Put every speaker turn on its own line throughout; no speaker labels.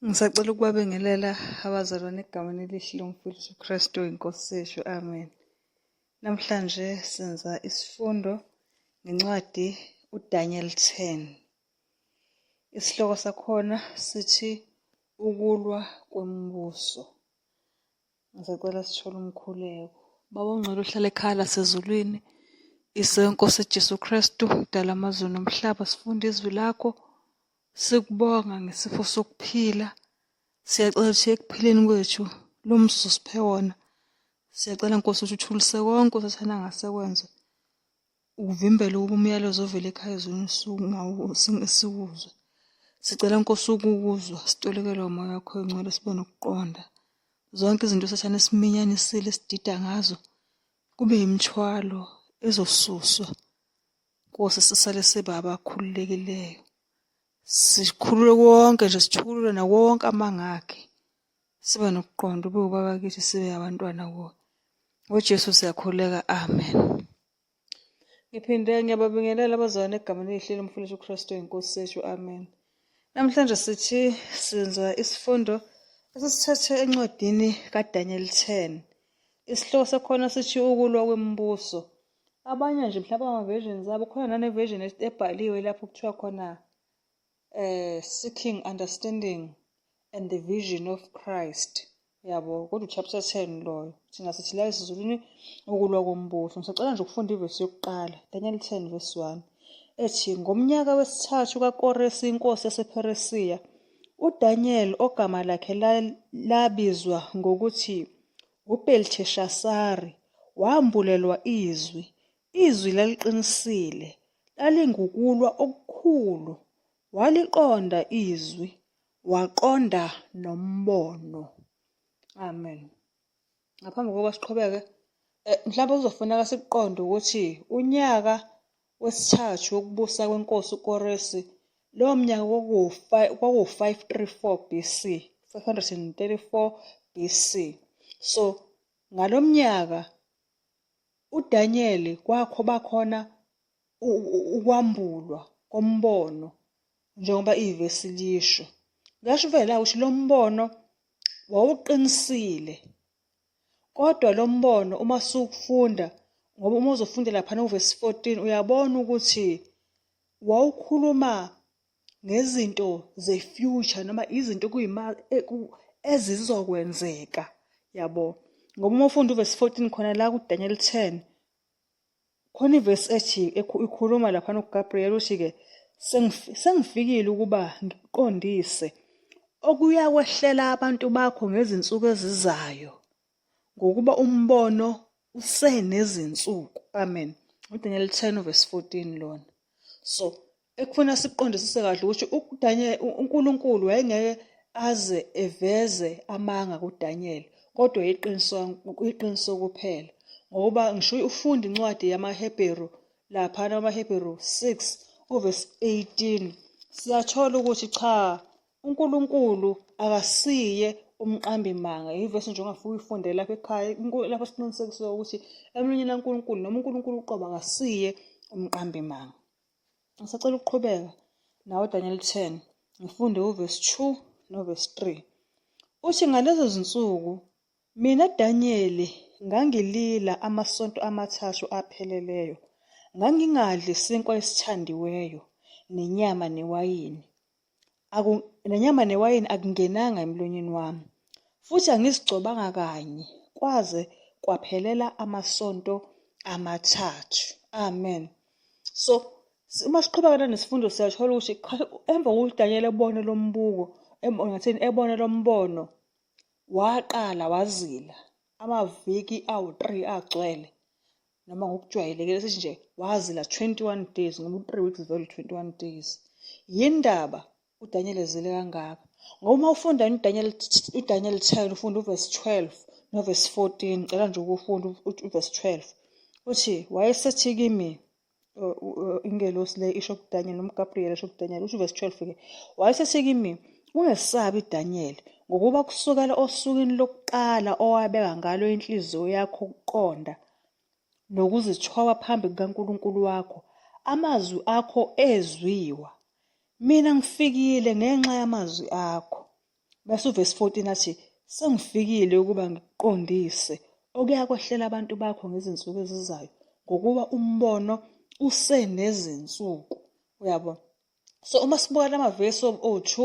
Ngisacela ukubabingelela abazalwane egameni elihle lomfundisi uKristu inkosi yethu. Amen. Namhlanje senza isifundo ngencwadi uDaniel 10. Isihloko sakhona sithi ukulwa kwemibuso. Ngisacela sithole umkhuleko. Baba ongcwele ohlala ekhaya lasezulwini, isenkosi Jesu Kristu, dala amazulu nomhlaba, sifunda izwi lakho. Sikubonga ngesifo sokuphila. Siyacela ukuthi ekuphileni kwethu lo mzuzu siphe wona. Siyacela Nkosi ukuthi uthulise konke usathane angasekwenze ukuvimbela ukuba umyalezo ovela ekhaya ezulwini siwuzwe. Sicela Nkosi ukukuzwa, sitolikelwe umoya wakho oyingcwele sibe nokuqonda. Zonke izinto usathane esiminyanisile esidida ngazo kube yimithwalo ezosuswa. Nkosi sisale siba abakhululekileyo. Sikhulule konke nje sithukulule nawo wonke amanga akhe. Sibe nokuqonda ube ubaba kithi sibe abantwana kuwe. NgoJesu siyakhuleka. Amen. Ngiphinde ngiyababingelela abazalwane egameni elihle lomfundisi uKristu inkosi yethu. Amen. Namhlanje sithi senza isifundo esisithathe encwadini kaDaniel 10. Isihloko sakhona sithi ukulwa kwemibuso. Abanye nje mhlawumbe ama-versions abo khona nane-version ebhaliwe lapho kuthiwa khona seeking understanding and the vision of Christ. Yabo, kodwa uchapter 10 loyo. Thina sithi la esiZulwini ukulwa kombuso. Ngisacela nje ukufunda ivesi yokuqala, Daniel 10 verse 1. Ethi ngomnyaka wesithathu kaKoresi inkosi yasePheresiya, uDaniel ogama lakhe labizwa ngokuthi uBelteshasari wambulelwa izwi. Izwi laliqinisile, lalingukulwa okukhulu. Waliqonda izwi, waqonda nombono. Amen. Ngaphambi kokuba siqhubeke, mhlawumbe kuzofuneka sikuqonde ukuthi unyaka wesithathu wokubusa kwenkosi uKoresi, lowo mnyaka kwakuwu-534 BC, 534 BC. So ngalo mnyaka uDaniel kwakho bakhona ukwambulwa kombono njengoba ivesi lisho. Kuyasho vele la ukuthi lo mbono wawuqinisile kodwa lo mbono uma sukufunda ngoba uma uzofunda laphana uvesi 14 uyabona ukuthi wawukhuluma ngezinto ze-future noma izinto kuyima ezizokwenzeka yabo ngoba uma ufunda uvesi 14 khona la kuDaniel 10 khona ivesi ethi ikhuluma laphana uGabriel uthi-ke sengifikile ukuba ngikuqondise okuyakwehlela abantu bakho ngezinsuku ezizayo ngokuba umbono usenezinsuku. Amen. UDaniel 10 verse 14 lona. So ekufuna siqondisise kahle ukuthi uDaniel uNkulunkulu wayengeke aze eveze amanga kuDaniel kodwa iqiniso iqiniso kuphela ngoba ngisho ufunda incwadi yamaHebheru laphana amaHebheru 6 uverse 18 siyathola ukuthi cha uNkulunkulu akasiye umqambi manga. Ivesi nje ongafike uyifunde lapha ekhaya lapho siqinisekisiwe ukuthi emlonyeni kaNkulunkulu noma uNkulunkulu uqobo akasiye umqambi manga. Ngisacela ukuqhubeka nawe Daniel 10 ngifunde uvesi 2 novesi 3. Uthi ngalezo zinsuku mina Danyeli ngangilila amasonto amathathu apheleleyo, ngangingadli sinkwa esithandiweyo nenyama newayini. Aku, nenyama newayini akungenanga emlonyeni wami, futhi angizigcobanga kanye kwaze kwaphelela amasonto amathathu. Amen. So uma siqhubeka nesifundo siyathola ukuthi emva kokuthi uDanyela ebone lo mbuko, ngathini ebone lo mbono, waqala wazila amaviki awu-3 agcwele noma ngokujwayelekile sithi nje wazila 21 days ngoba u-3 weeks vele 21 days. Yindaba uDaniel ezile kangaka? Ngoba uma ufunda uDaniel uDaniel 10 ufunda uverse 12 noverse 14 ngicela nje ukufunda uverse 12 uthi wayesethi kimi ingelosi le isho kuDaniel noma uGabriel esho kuDaniel uthi uverse 12 ke wayesethi kimi ungesabi Daniel ngokuba kusukela osukwini lokuqala owabeka ngalo inhliziyo yakho ukuqonda nokuzithoba phambi kukaNkulunkulu wakho amazwi akho ezwiwa mina ngifikile ngenxa yamazwi akho. Bese uvesi 14 athi, Sengifikile ukuba ngikuqondise okuyakwehlela abantu bakho ngezinsuku ezizayo, ngokuba umbono usenezinsuku. Uyabo? So uma sibuka la mavesi owu-2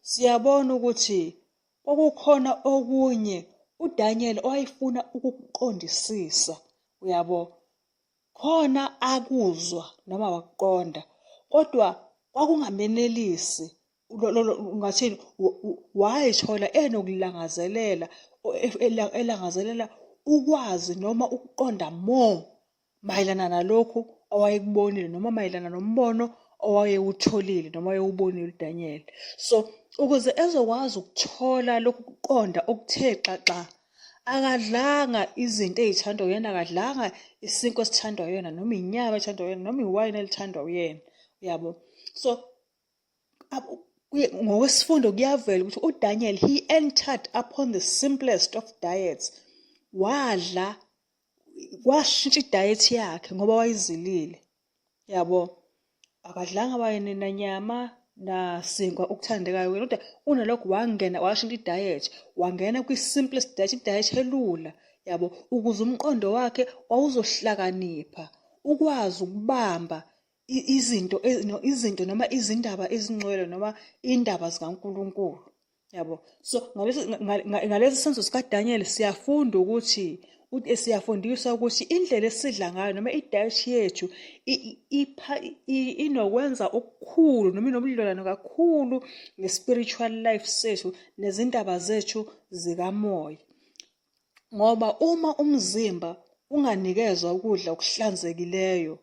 siyabona ukuthi kwakukhona okunye uDaniel owayefuna ukukuqondisisa. Uyabo? Khona akuzwa noma wakuqonda kodwa kwakungamenelisi ungathini wayithola enokulangazelela elangazelela ukwazi noma ukuqonda more mayelana nalokhu awayekubonile noma mayelana nombono owayewutholile noma wayewubonile uDaniel. So ukuze ezokwazi ukuthola lokhu kuqonda okuthe xaxa akadlanga izinto ey'thandwa uyena akadlanga isinkwa esithandwa uyena noma inyama ethandwa uyena noma iwayini elithandwa uyena uyabo so ngokwesifundo kuyavela ukuthi uDaniel he entered upon the simplest of diets wadla kwashintsha idiet yakhe ngoba wayizilile yabo akadlanga wayini nanyama nasinkwa okuthandekayo kodwa unalokho wangena washintsha idiet wangena kwi-simplest diet idiet elula yabo ukuze umqondo wakhe wawuzohlakanipha ukwazi ukubamba izinto izinto noma izindaba ezingcwele noma indaba zikaNkulunkulu yabo so ngalesi ngalesi senzo sikaDaniel siyafunda ukuthi siyafundiswa ukuthi indlela esidla ngayo noma i-diet yethu ipha inokwenza okukhulu noma inobudlelwano kakhulu ne-spiritual life sethu nezindaba zethu zikamoya ngoba uma umzimba unganikezwa ukudla okuhlanzekileyo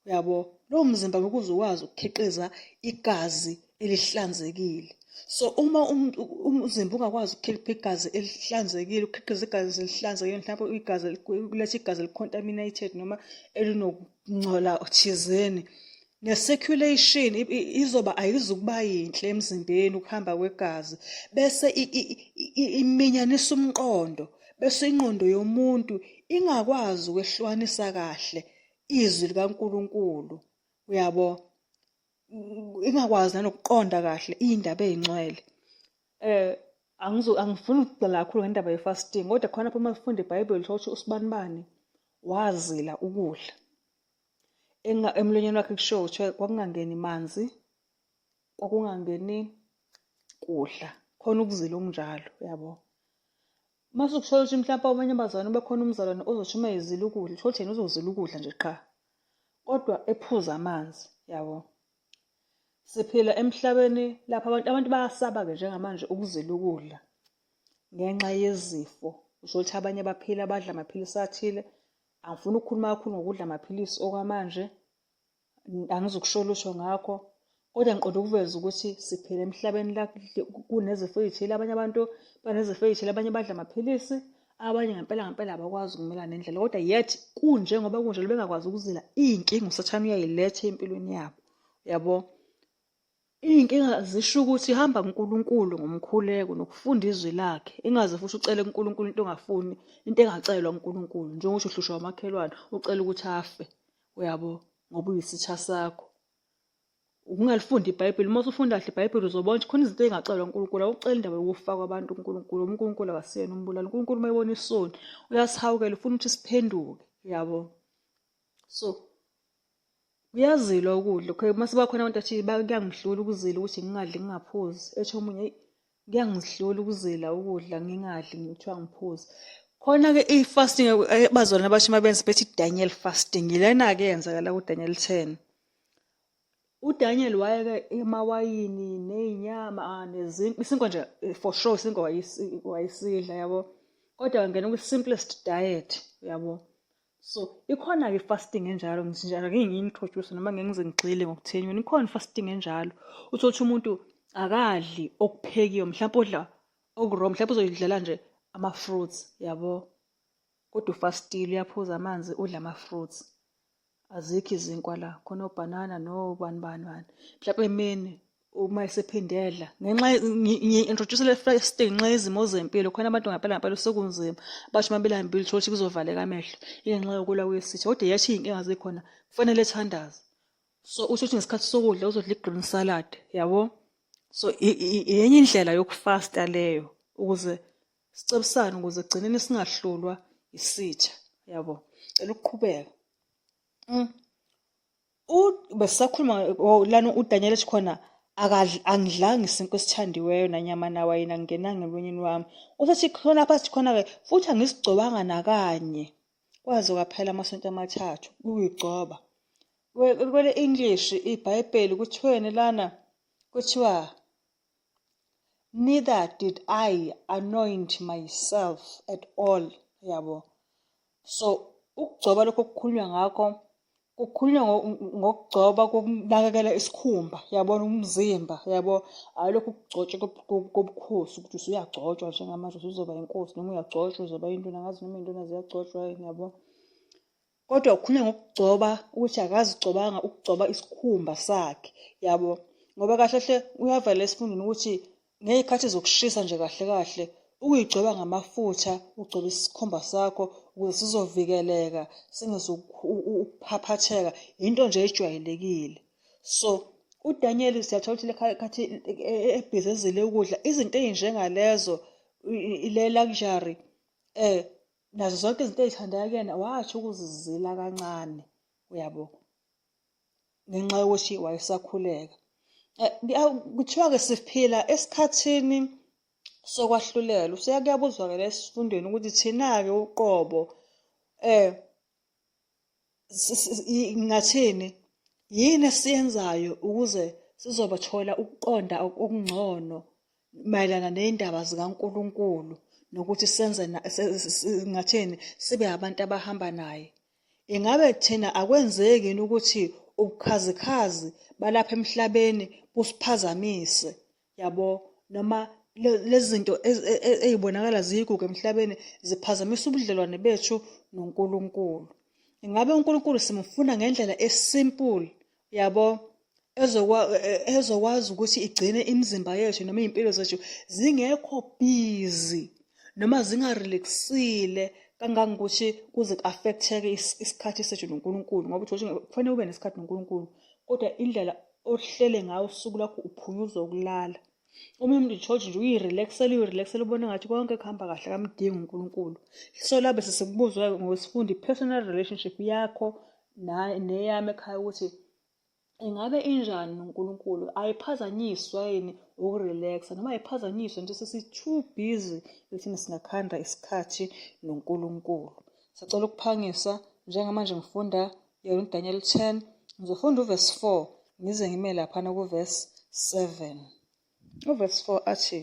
Uyabo? Lowo mzimba ngeke uze ukwazi ukukhiqiza igazi elihlanzekile. So uma um, umzimba ungakwazi ukukhipha igazi elihlanzekile, ukukhiqiza igazi elihlanzekile, mhlawumbe igazi kuletha igazi eli-contaminated noma elinokungcola thizeni, ne-circulation izoba ayizukuba yinhle emzimbeni ukuhamba kwegazi bese iminyanisa umqondo bese ingqondo yomuntu ingakwazi ukwehlukanisa kahle izwi likaNkulunkulu uyabo ingakwazi nanokuqonda kahle iy'ndaba ey'ngcwele eh angizo angifuni ukugxila kakhulu ngendaba ye-fasting kodwa khona lapho uma ufunda iBhayibheli uthola ukuthi usibanibani wazila ukudla emlonyeni wakhe kushiwo kuthiwa kwakungangeni manzi kwakungangeni kudla khona ukuzila okunjalo uyabo Mase ukuthola ukuthi mhlawumpe abanye abazalwane bekhona umzalwane ozothi uma ezila ukudla, uthole ukuthi yena uzozila ukudla nje qha. Kodwa ephuza amanzi, yabo. Siphila emhlabeni lapho abantu abantu bayasaba-ke njengamanje ukuzila ukudla ngenxa yezifo. Uthole ukuthi abanye baphila badla amaphilisi athile. Angifuni ukukhuluma kakhulu ngokudla amaphilisi okwamanje. Angizukusho lutho ngakho kodwa ngiqonde ukuveza ukuthi siphila emhlabeni la kunezifo ey'thile abanye abantu banezifo ey'thile abanye badla amaphilisi abanye ngempela ngempela abakwazi ukumelana nendlela kodwa yet kunjengoba kunjalo bengakwazi ukuzila iy'nkinga usathane uyayiletha empilweni yabo yabo Iy'nkinga zisho ukuthi hamba kuNkulunkulu ngomkhuleko nokufunda izwi lakhe. Ingaze futhi ucele kuNkulunkulu into ongafuni, into engacelwa kuNkulunkulu. Njengokuthi uhlushwa umakhelwane, ucela ukuthi afe. Uyabo? Ngoba uyisitha sakho. Ukungalifundi iBhayibheli, uma usufunda kahle iBhayibheli uzobona ukuthi khona izinto ey'ngacelwa uNkulunkulu. Awuceli indaba yokufa kwabantu kuNkulunkulu. UNkulunkulu akasiyena umbulali. UNkulunkulu uma ebona isoni, uyasihawukela, ufuna ukuthi siphenduke. Uyabo? So, Kuyazilwa ukudla okay uma sebakhona abantu athi kuyangihlula ukuzila ukuthi ngingadli ngingaphuzi esho omunye eyi kuyangihlula ukuzila ukudla ngingadli ngithiwa ngiphuze khona-ke i-fasting eh, bazalwane abasho uma benza bethi Daniel fasting yilena-ke eyenzakala kuDaniel 10 uDaniel wayeke emawayini ney'nyama ah, nezinkwa isinkwa nje eh, for sure isinkwa wayesidla yabo kodwa wangena kwi-simplest diet yabo So ikhona-ke i-fasting enjalo ngithi nje ake ngiyi-introduce noma ngeke ngize ngigxile ngokutheni wena ikhona i-fasting enjalo uthole ukuthi umuntu akadli okuphekiwe mhlawumpe udla oku-raw mhlawumpe uzoyidlela nje ama-fruits yabo kodwa ufastile uyaphuza amanzi udla ama-fruits azikho izinkwa la khona obhanana nobani bani bani mhlawumpe emini uma esephinde edla ngenxa ngi-introduce le fasting ngenxa yezimo zempilo khona abantu ngempela ngempela sekunzima basho uma belambile uthole ukuthi kuzovaleka amehlo ingenxa yokulwa kwesitha kodwa yathi iy'nkinga zikhona kufanele ethandaze so usho ukuthi ngesikhathi sokudla uzodla i-green salad yabo So yenye indlela yokufasta leyo ukuze sicebisane ukuze egcineni singahlulwa isitha yabo. Cela ukuqhubeka. Besisakhuluma oh, lana uDaniel ethi khona angidlanga isinkwa esithandiweyo nanyama nawayini angingenanga emlonyeni wami. Usethi khona lapha sithi khona-ke futhi angisigcobanga nakanye kwaze kwaphela amasonto amathathu kuyigcoba. Kwele English iBhayibheli kuthiweni lana kuthiwa neither did I anoint myself at all yabo. So ukugcoba lokho okukhulunywa ngakho kukhulunywa ngokugcoba kokunakekela isikhumba yabona umzimba yabo hhayi lokhu kugcotshwa kobukhosi ukuthi usuyagcotshwa njengamanje usuzoba inkosi noma uyagcotshwa uzoba induna ngazi noma induna ziyagcotshwa yini yabo. Kodwa ukhulunywa ngokugcoba ukuthi akazigcobanga ukugcoba isikhumba sakhe yabo ngoba kahle hle uyavela esifundweni ukuthi ngey'khathi zokushisa nje kahle kahle ukuyigcoba ngamafutha ugcobe isikhumba sakho ukuze sizovikeleka singezukuphaphatheka into nje ejwayelekile. So uDaniel siyathola ukuthi lekhathi ebhizi ezile ukudla izinto ey'njengalezo le luxury nazo zonke izinto ey'thandeka kuyena washo ukuzizila kancane uyabo ngenxa yokuthi wayesakhuleka. Eh, kuthiwa-ke siphila esikhathini sokwahlulela useyakuyabuzwa-ke la esifundweni ukuthi thina-ke uqobo um ngathini yini esiyenzayo ukuze sizobathola ukuqonda okungcono mayelana ney'ndaba zikaNkulunkulu nokuthi senze ngathini sibe abantu abahamba naye. Ingabe thina akwenzeki yini ukuthi ubukhazikhazi balapha emhlabeni busiphazamise yabo noma lezi zinto ey'bonakala ziyigugu emhlabeni ziphazamisa ubudlelwane bethu noNkulunkulu. Ingabe uNkulunkulu simfuna ngendlela esimple yabo ezokwazi ukuthi igcine imizimba yethu noma iy'mpilo zethu zingekho busy noma zingarelaxile kangangokuthi kuze ku-affect-eke isikhathi sethu noNkulunkulu ngoba uthi kufanele ube nesikhathi noNkulunkulu kodwa indlela ohlele ngayo usuku lwakho uphunyuza ukulala. Omunye umuntu nje nje uyirelaxela uyirelaxela ubona ngathi konke kuhamba kahle akamdingi uNkulunkulu. So la bese sikubuzwa ngosifundo i-personal relationship yakho neyami ekhaya ukuthi ingabe injani noNkulunkulu ayiphazanyiswa yini ukurelaxa noma ayiphazanyiswa nje sesi-too busy ekuthini singakhanda isikhathi noNkulunkulu. Sacela ukuphangisa njengamanje ngifunda yona uDaniel 10 ngizofunda uvesi 4 ngize ngime laphana kuvesi 7. Uvesi 4 athi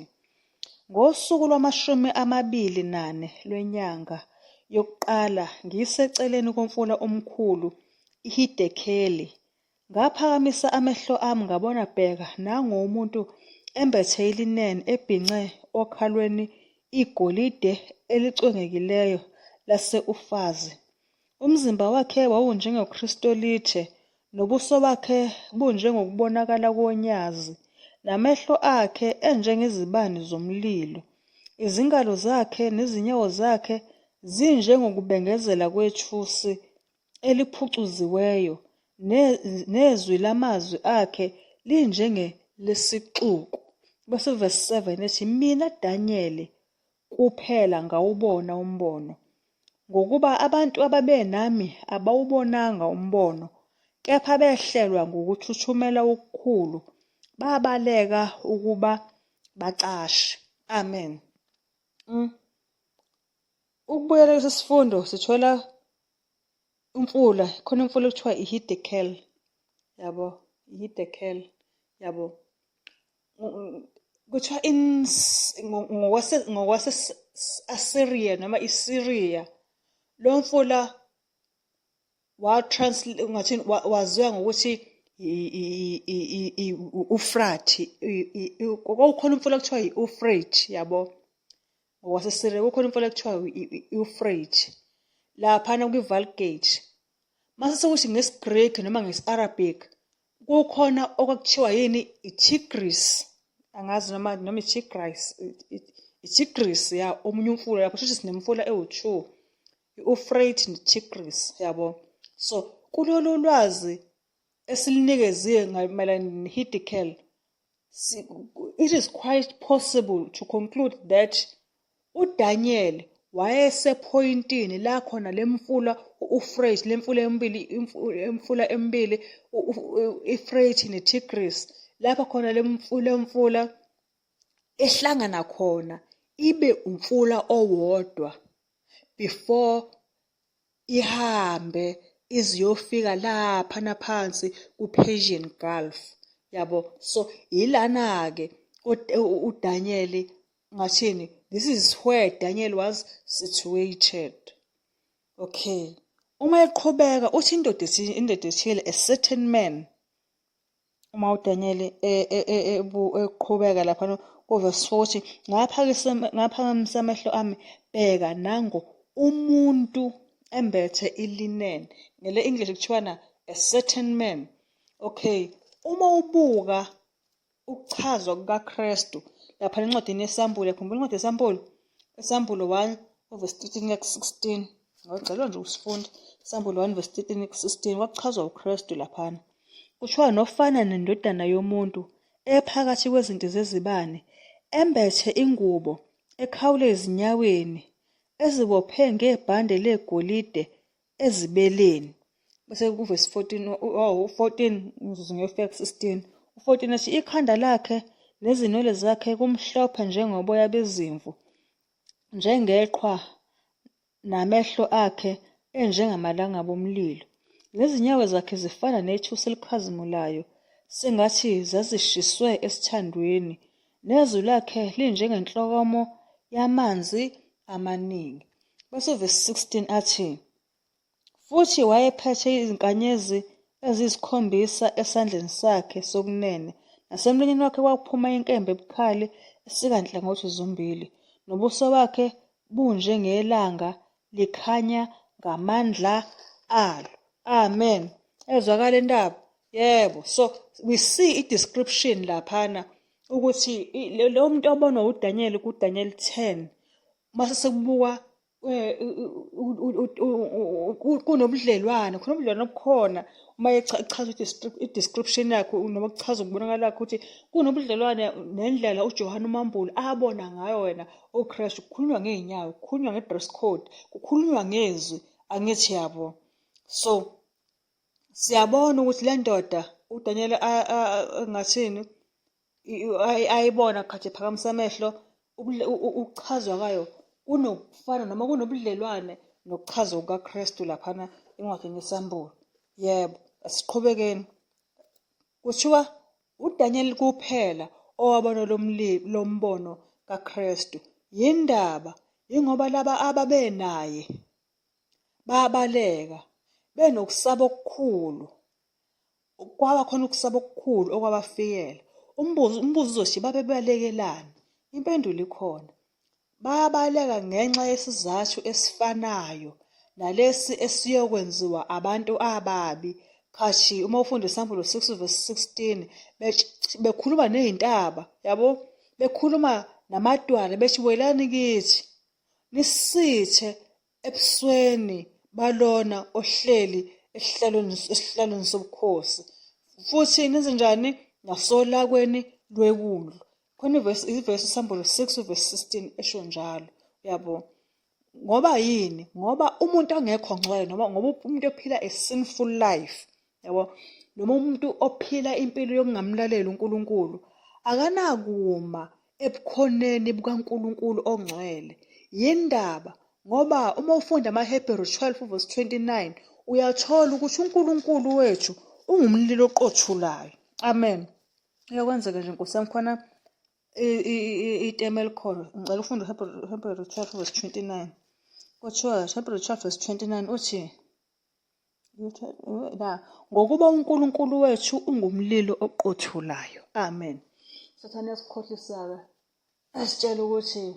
ngosuku lwama-24 lwenyanga yokuqala ngiseceleni komfula omkhulu iHidekeli ngaphakamisa amehlo ami ngabona bheka nangu umuntu embethe ilineni ebhince okhalweni igolide elicwengekileyo lase-Ufazi. Umzimba wakhe wawunjengekristolithe, nobuso bakhe bunjengokubonakala konyazi, namehlo akhe enjengezibani zomlilo. Izingalo zakhe nezinyawo zakhe zinjengokubengezela kwethusi eliphucuziweyo, nezwi lamazwi akhe linjengelesixuku. Bese verse 7 ethi, Mina Danyeli kuphela ngawubona umbono, ngokuba abantu ababenami abawubonanga umbono, kepha behlelwa ngukuthuthumela okukhulu, babaleka ukuba bacashe. Amen. Ukubuyela kulesi sifundo sithola imfula, khona imfula ekuthiwa i-Hiddekel, yabo, i-Hiddekel, yabo. Kuthiwa ngokwase-Assyria noma i-Syria, lo mfula ngathini waziwa ngokuthi i-Ufrathi, kwakukhona umfula okuthiwa i-Ufrathi, yabo. NgokwaseSyria kukhona imfula ekuthiwa i-Euphrates laphana kwi-Vulgate. Mase sekuthi ngesiGreek noma ngesi-Arabic kukhona okwakuthiwa yini i-Tigris angazi noma noma i-Tigris i-Tigris ya omunye umfula lapho shuthi sinemfula ewu-two i-Euphrates ne-Tigris yabo. So kulolu lwazi esilunikeziwe mayelana ne-Hiddekel. It is quite possible to conclude that uDaniel wayesephoyintini la khona lemfula u-Euphrates, lemfula emibili, imfula emibili i-Euphrates neTigris, lapho khona lemfula ehlangana khona ibe umfula owodwa before ihambe ize iyofika laphana phansi ku-Persian Gulf, yabo. So yilana-ke uDaniel ngathini, this is where Daniel was situated. Okay, uma eqhubeka uthi indoda indoda ethile, a certain man, uma uDaniel eqhubeka lapha kuvesi 40, ngaphakamisa amehlo ami, bheka nango umuntu embethe ilinen. Ngele English kuthiwa na a certain man. Okay, uma ubuka ukuchazwa kukaKristu lapha encwadini yeSambulo, khumbula incwadi yeSambulo, iSambulo 1 verse 13 ku 16, ngicela nje usifunda iSambulo 1 verse 13 ku 16, kwakuchazwa uKristu laphana. Kuthiwa nofana nendodana yomuntu ephakathi kwezinti zezibane, embethe ingubo ekhawule ezinyaweni, ezibophe ngebhande legolide ezibeleni. Bese kuvesi 14, oh 14, ngizoze ngiyofika ku-16. U-14 ethi ikhanda lakhe nezinwele zakhe kumhlophe njengoboya bezimvu, njengeqhwa, namehlo akhe enjengamalangabi omlilo, nezinyawo zakhe zifana nethusi elikhazimulayo, sengathi zazishiswe esithandweni, nezwi lakhe linjengenhlokomo yamanzi amaningi. Bese uvesi 16 athi, futhi wayephethe izinkanyezi eziyisikhombisa esandleni sakhe sokunene, nasemlonyeni wakhe kwakuphuma inkemba ebukhali esika nhlangothi zombili, nobuso bakhe bunjengelanga likhanya ngamandla alo. Amen. Ezwakala indaba? Yebo. So we see i-description laphana ukuthi lo muntu obonwa uDaniel kuDaniel 10, mase sekubukwa kunobudlelwane, khona ubudlelwane obukhona uma echaza i-description yakhe noma kuchaza ukubonakala kwakhe ukuthi kunobudlelwane nendlela uJohane uMambuli abona ngayo wena uKristu. Kukhulunywa ngey'nyawo, kukhulunywa nge-dress code, kukhulunywa ngezwi, angithi yabo. So siyabona ukuthi le ndoda uDaniel ngathini ayibona khathi ephakamisa amehlo, ukuchazwa kwayo kunokufana noma kunobudlelwane nokuchazwa kukaKristu laphana encwadini yeSambulo. Yebo, asiqhubekeni. Kuthiwa uDaniel kuphela owabona lo mbono kaKristu. Yindaba? Yingoba laba ababenaye babaleka benokusaba okukhulu. Kwaba khona ukusaba okukhulu okwabafikela. Umbuzo umbuzo uzothi babebalekelani? Impendulo ikhona. Babaleka ngenxa yesizathu esifanayo nalesi esiyokwenziwa abantu ababi. Khathi uma ufunda iSambulo 6 verse 16, bekhuluma ney'ntaba, yabo, bekhuluma namadwala bethi welani kithi, nisithe ebusweni balona ohleli esihlalweni esihlalweni sobukhosi, futhi nenze njani nasolakweni lwewundlu. Khona ivesi ivesi iSambulo 6 verse 16 esho njalo, uyabo. Ngoba yini? Ngoba umuntu ongekho ngcwele, noma ngoba umuntu ophila a sinful life, yabo, noma umuntu ophila impilo yokungamlaleli uNkulunkulu, akanakuma ebukhoneni bukaNkulunkulu ongcwele. Yindaba? Ngoba uma ufunda amaHebheru 12 verse 29, uyathola ukuthi uNkulunkulu wethu ungumlilo oqothulayo. Amen. Iyokwenzeka nje Nkosi yami, khona itema elikhona. Ngicela ufunde uHebheru 12 verse 29. Kuthiwa Hebheru 12 verse 29 uthi la, ngokuba uNkulunkulu wethu ungumlilo oqothulayo. Amen. Sathane yasikhohlisa-ke esitshela ukuthi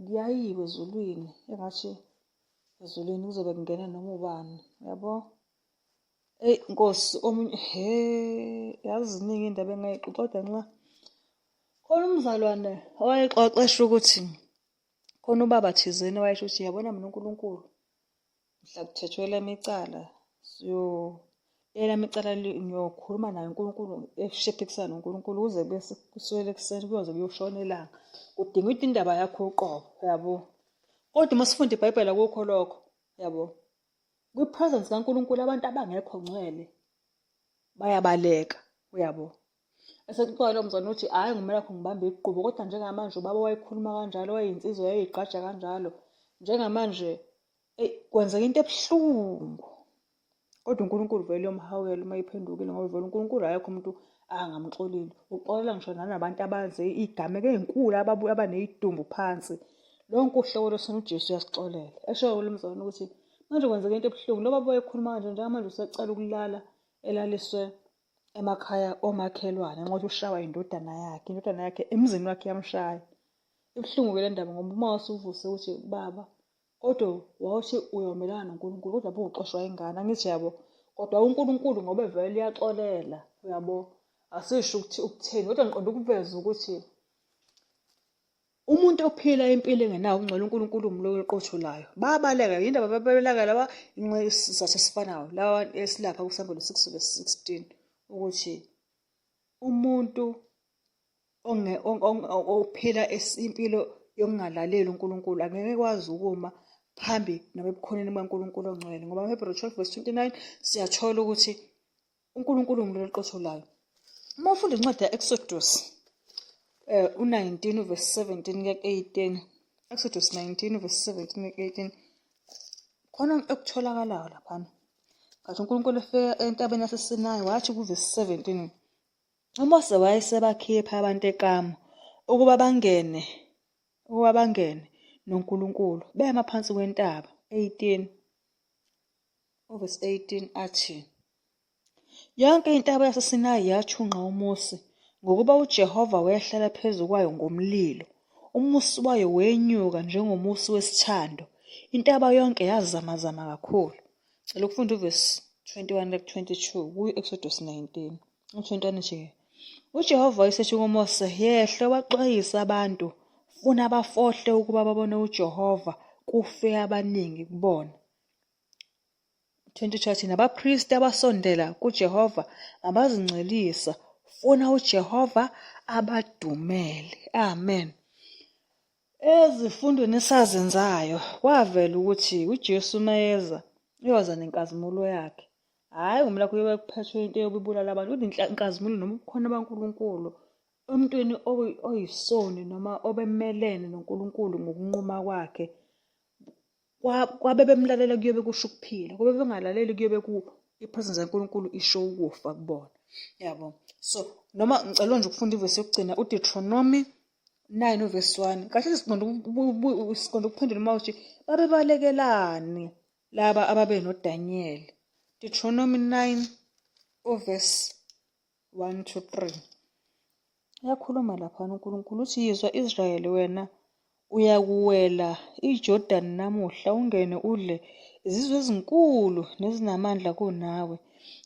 kuyayiwa ezulwini, engathi ezulwini kuzobe kungena noma ubani, yabo. Eyi Nkosi, omunye he, yazi ziningi iy'ndaba engingayixoxa kodwa nxa khona umzalwane owayexoxa ukuthi khona ubaba thizeni owayesho ukuthi yabona mina uNkulunkulu mhla kuthethwe lami icala siyo Elami icala ngiyokhuluma naye uNkulunkulu eshephikisana noNkulunkulu kuze kube kusukela ekuseni kuyoze kuyoshona ilanga. Kudinga indaba yakho uqobo, uyabo. Kodwa uma sifunda iBhayibheli akukho lokho, uyabo. Kwi-presence kaNkulunkulu abantu abangekho ngcwele bayabaleka, uyabo. Esexoxa lo mzane uthi hhayi ngumele wakho ngibambe igqubu kodwa njengamanje ubaba wayekhuluma kanjalo wayeyinsizwa yayigqaja kanjalo njengamanje eyi kwenzeka into ebuhlungu kodwa uNkulunkulu vele uyomhawukela uma iphendukile ngoba vele uNkulunkulu akekho umuntu angamxoleli uxolela ngisho nanabantu abaze iy'gameko ey'nkulu ababuye abaney'dumbu phansi lonke uhlobo lwesona uJesu uyasixolela esho lo mzalwane ukuthi manje kwenzeka into ebuhlungu lo baba wayekhuluma kanje njengamanje usecela ukulala elaliswe emakhaya omakhelwane ngenxa yokuthi ushawa indodana yakhe indodana yakhe emzini wakhe yamshaya ibuhlungu-ke le ndaba ngoba uma wasuvuse ukuthi baba kodwa wawuthi uyomelana noNkulunkulu kodwa buwuxoshwa ingane angithi yabo kodwa uNkulunkulu ngoba vele uyaxolela uyabo asisho ukuthi ukuthini kodwa ngiqonda ukuveza ukuthi Umuntu ophila impilo engenawo ubungcwele uNkulunkulu umloyi oqotho layo. Bayabaleka yini indaba babaleka laba inxa isizathu esifanayo laba esilapha kusambulo 6 verse 16 ukuthi umuntu onge ophila impilo yokungalaleli uNkulunkulu angeke kwazi ukuma phambi noma ebukhoneni bukaNkulunkulu ongcwele ngoba uHebrew 12 verse 29 siyathola ukuthi uNkulunkulu umlilo oqotho layo. Uma ufunda incwadi ya-Exodus eh u-19 verse 17 kuya ku-18 Exodus 19 verse 17 kuya ku-18 khona ekutholakalayo laphana ngathi uNkulunkulu efika entabeni yaseSinayi wathi kuvesi 17 uMose wayesebakhipha abantu ekamu ukuba bangene ukuba bangene noNkulunkulu bema phansi kwentaba 18 Uvesi 18 athi, Yonke intaba yaseSinayi yathunqa umusi, ngokuba uJehova wehlela phezu kwayo ngomlilo, umusi wayo wenyuka njengomusi wesithando, intaba yonke yazamazama kakhulu. Cela ukufunda uvesi 21 ku-22 kuyi-Exodus 19. U-21 nje. UJehova wayesethi kuMose, Yehla waxwayise abantu, funa bafohle ukuba babone uJehova, kufe abaningi kubona. 22 athi nabapristi abasondela kuJehova ngabazingcwelisa funa uJehova abadumele. Amen. Ezifundweni esazenzayo kwavela ukuthi uJesu mayeza uyoza nenkazimulo yakhe. Hhayi ngomla kuyobe kuphethwe into eyobibulala abantu kodwa inkazimulo noma ubukhona baNkulunkulu emntwini oyisoni noma obemelene noNkulunkulu ngokunquma kwakhe kwabebemlalela kuyobe kusho ukuphila kwabe bengalaleli kuyobe ku i-presence kaNkulunkulu isho ukufa kubona yabo so noma ngicela nje ukufunda ivesi yokugcina uDeuteronomy 9 uvesi 1 kahle siqonda siqonda ukuphendula uma uthi babebalekelani laba ababe noDaniel Deuteronomy 9 uvesi 1 to 3 Uyakhuluma laphana uNkulunkulu uthi yizwa Israyeli wena uyakuwela iJordani namuhla ungene udle izizwe ezinkulu nezinamandla kunawe,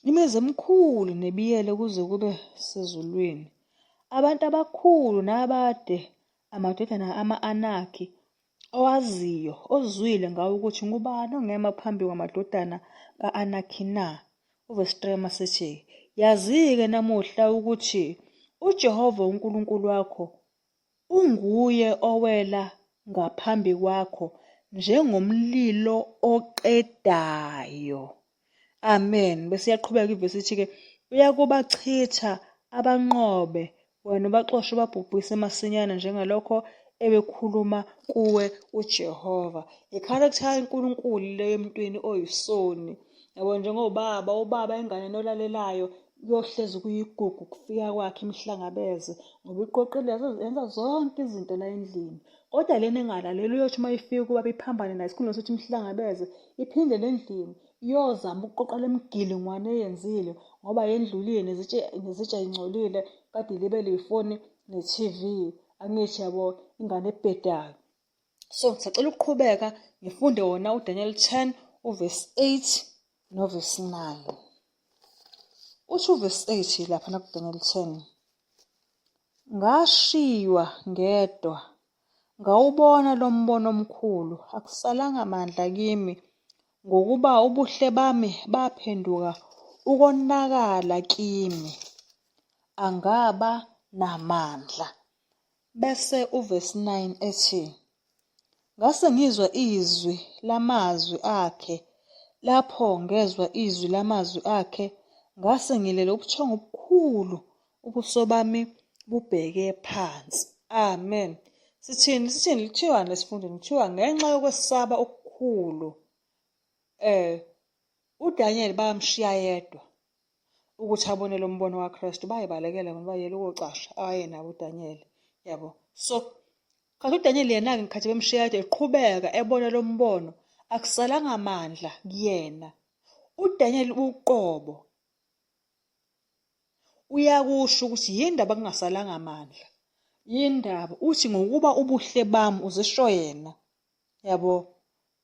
imizi emikhulu nebiyele kuze kube sezulwini, abantu abakhulu nabade, amadodana ama-Anaki, owaziyo, ozwile ngawo ukuthi ngubani ongema phambi kwamadodana ka-Anaki na? Uvesi 3 masithi, Yazi-ke namuhla ukuthi uJehova uNkulunkulu wakho unguye owela ngaphambi kwakho njengomlilo oqedayo. Amen. Bese iyaqhubeka ivesi ithi-ke uyakubachitha abanqobe wena ubaxoshe ubabhubhise masinyane njengalokho ebekhuluma kuwe uJehova. I-character kaNkulunkulu leyo emntwini oyisoni. Yabo njengobaba, ubaba enganeni olalelayo kuyohlezi kuyigugu kufika kwakhe imhlangabeze ngoba iqoqile yenza zonke izinto la endlini. Kodwa lena engalaleli uyothi uma ifika ubaba iphambane naye esikhundleni sokuthi imhlangabeze iphindele endlini iyozama ukuqoqa le mgilingwane eyenzile ngoba yendlulile nezitsha nezitsha ingcolile kade ilibele ifoni ne-TV angithi yabo ingane ebhedayo. So ngisacela ukuqhubeka ngifunde wona uDaniel 10 uvesi 8 novesi 9. Uthi uvesi 8 lapha nakuDaniel 10. Ngashiywa ngedwa, ngawubona lo mbono omkhulu, akusalanga mandla kimi, ngokuba ubuhle bami baphenduka ukonakala kimi, angaba namandla. Bese uvesi 9 ethi, Ngase ngizwa izwi lamazwi akhe, lapho ngezwa izwi lamazwi akhe, ngase ngilele ubuthongo obukhulu, ubuso bami bubheke phansi. Amen. Sithini? Sithini? Kuthiwani lesifundweni? Kuthiwa ngenxa yokwesaba okukhulu, uDaniel bamshiya yedwa ukuthi abone lo mbono kaKristu. Bayibalekela bona, bayela ukocasha awayenabo uDaniel, yabo. So khathi uDaniel yena-ke ngikhathi bemshiya yedwa eqhubeka ebona lo mbono, akusalanga mandla kuyena. UDaniel uqobo uyakusho ukuthi yindaba kungasalanga mandla, yindaba uthi ngokuba ubuhle bami uzisho yena, yabo.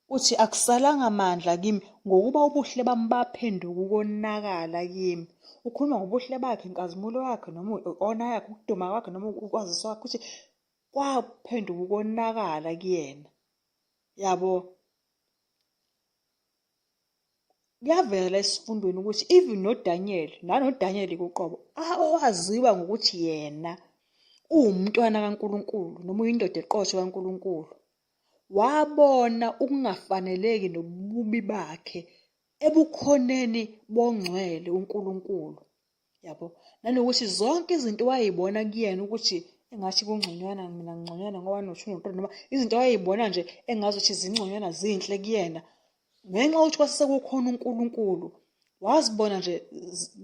Uthi akusalanga mandla kimi ngokuba ubuhle bami baphenduka ukonakala kimi. Ukhuluma ngobuhle bakhe, inkazimulo yakhe noma i-honor yakhe, ukuduma kwakhe noma ukwaziswa kwakhe, uthi kwaphenduka ukonakala kuyena. Yabo. Kuyavela esifundweni ukuthi even noDaniel, nanoDaniel kuqobo, owaziwa ngokuthi yena uwumntwana kaNkulunkulu noma uyindoda eqotho kaNkulunkulu, wabona ukungafaneleki nobubi bakhe ebukhoneni bongcwele uNkulunkulu, yabo. Nanokuthi zonke izinto wayeyibona kuyena ukuthi engathi kungconywana, mina ngconywana ngo-one no-two no-three, noma izinto wayeyibona nje engazuthi zingconywana zinhle kuyena, ngenxa yokuthi kwase sekukhona uNkulunkulu, wazibona nje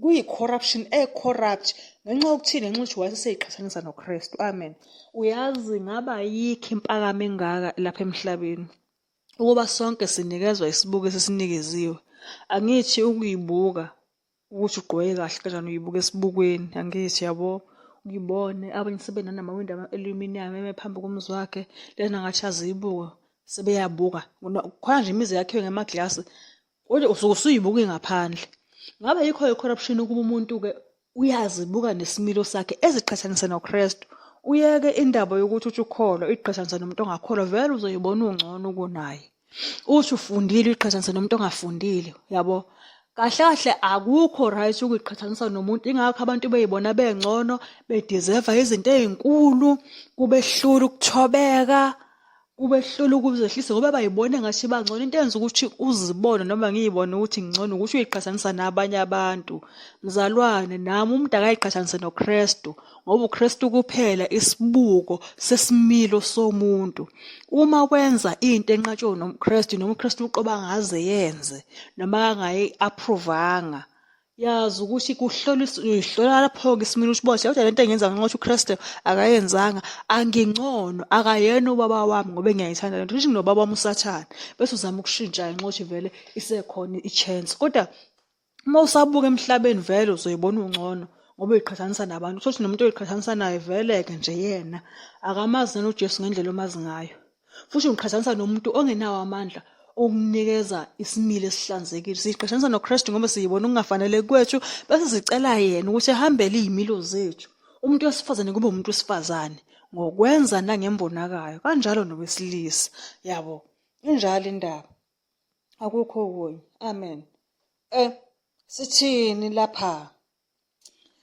kuyi-corruption e-corrupt. Ngenxa yokuthini? Ngenxa yokuthi wayeseyiqhathanisa noKristu. Amen. Uyazi ngaba yikho impakamo engaka lapha emhlabeni, ukuba sonke sinikezwa isibuko esisinikeziwe. Angithi ukuyibuka ukuthi ugqoke kahle kanjani, uyibuka esibukweni, angithi yabo, uyibone. Abanye sebenanamawindi ama-aluminium eme phambi komuzi wakhe, lena ngathi aziyibuka, sebeyabuka. Khona nje imizi yakhiwe ngamaglasi, kodwa usuke usuyibuka ingaphandle. Ngabe yikho i-corruption ukuba umuntu-ke uyazibuka nesimilo sakhe eziqhathanise noKristu. Uyeke indaba yokuthi uthi ukholwa, uyiqhathanise nomuntu ongakholwa, vele uzoyibona ungcono kunaye. Uthi ufundile, uyiqhathanise nomuntu ongafundile, yabo. Kahle kahle akukho right ukuyiqhathanisa nomuntu, ingakho abantu beyibona bengcono, bedeserve izinto ey'nkulu, kubehlula ukuthobeka, kubehlula ukuzehlisa ngoba bayibona engathi bangcono. Into enza ukuthi uzibone noma ngiyibone ukuthi ngingcono ukuthi uyiqhathanisa nabanye abantu. Mzalwane, nami umuntu akayiqhathanise noKristu, ngoba uKristu kuphela isibuko sesimilo somuntu. Uma wenza into enqatshwe noKristu, noma uKristu uqobo angaze yenze noma angayi-approve-anga, yazi ukuthi uyihlola lapho-ke isimilo, ukuthi bona kodwa lento engiyenza ngenxa yokuthi uKristu akayenzanga, angingcono, akayena ubaba wami ngoba ngiyayithanda lento, kusho nginobaba wami uSathane, bese uzama ukushintsha ngenxa yokuthi vele isekhona i-chance. Kodwa uma usabuka emhlabeni vele uzoyibona ungcono ngoba uyiqhathanisa nabantu, uthole ukuthi nomuntu oyiqhathanisa naye vele-ke nje yena akamazi nanoJesu ngendlela omazi ngayo. Futhi ngiqhathanisa nomuntu ongenawo amandla okunikeza isimilo esihlanzekile. Siyiqhathanisa noKristu ngoba siyibona ukungafanele kwethu, bese sicela yena ukuthi ehambele iy'milo zethu. Umuntu wesifazane kube umuntu wesifazane ngokwenza nangembonakayo, kanjalo nowesilisa. Yabo, injalo indaba. Akukho okunye. Amen. Sithini lapha?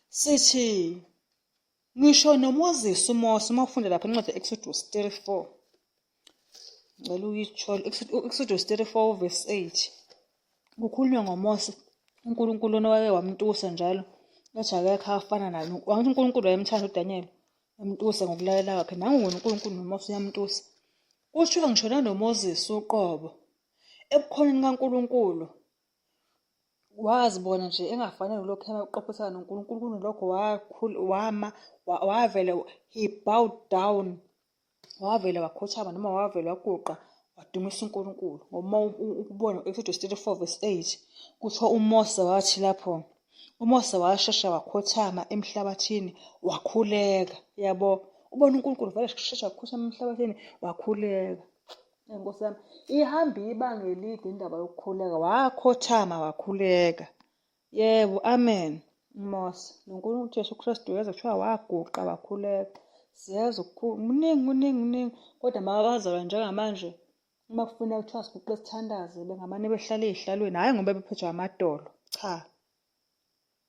Sithi ngisho noMoses, uMose, uma ufunda lapha incwadi Exodus 34, ngicela uyithole, Exodus 34 verse 8, kukhulunywa ngoMose, uNkulunkulu lona wake wamtusa njalo, ethi akekho afana naye. Wangithi uNkulunkulu wayemthanda uDaniel, emtusa ngokulalela kwakhe. Nangu wena uNkulunkulu noMose uyamtusa. Kuthiwa ngisho nanoMoses uqobo, ebukhoneni kaNkulunkulu, wazibona nje engafanele ulokhu eqophisana noNkulunkulu, kunalokho wama, wavele, he bowed down, wavele wakhothama noma wavele waguqa wadumisa uNkulunkulu. Ngoba uma ubona u-Exodus 34 verse 8, kuthiwa uMose wathi lapho, uMose washesha wakhothama emhlabathini wakhuleka, yabo. Ubona uNkulunkulu vele shesha wakhothama emhlabathini wakhuleka. Nkosi yami, ihamba ibanga elide indaba yokukhuleka, wakhothama wakhuleka. Yebo, amen. uMose noNkulunkulu uJesu Kristu uyeza kuthiwa waguqa wakhuleka. Siyeza ukukhulu, kuningi kuningi kuningi, kodwa mabazalwa njengamanje uma kufuneka kuthiwa siguqe sithandaze bengamane behlale ey'hlalweni, hhayi ngoba bephethwe amadolo, cha.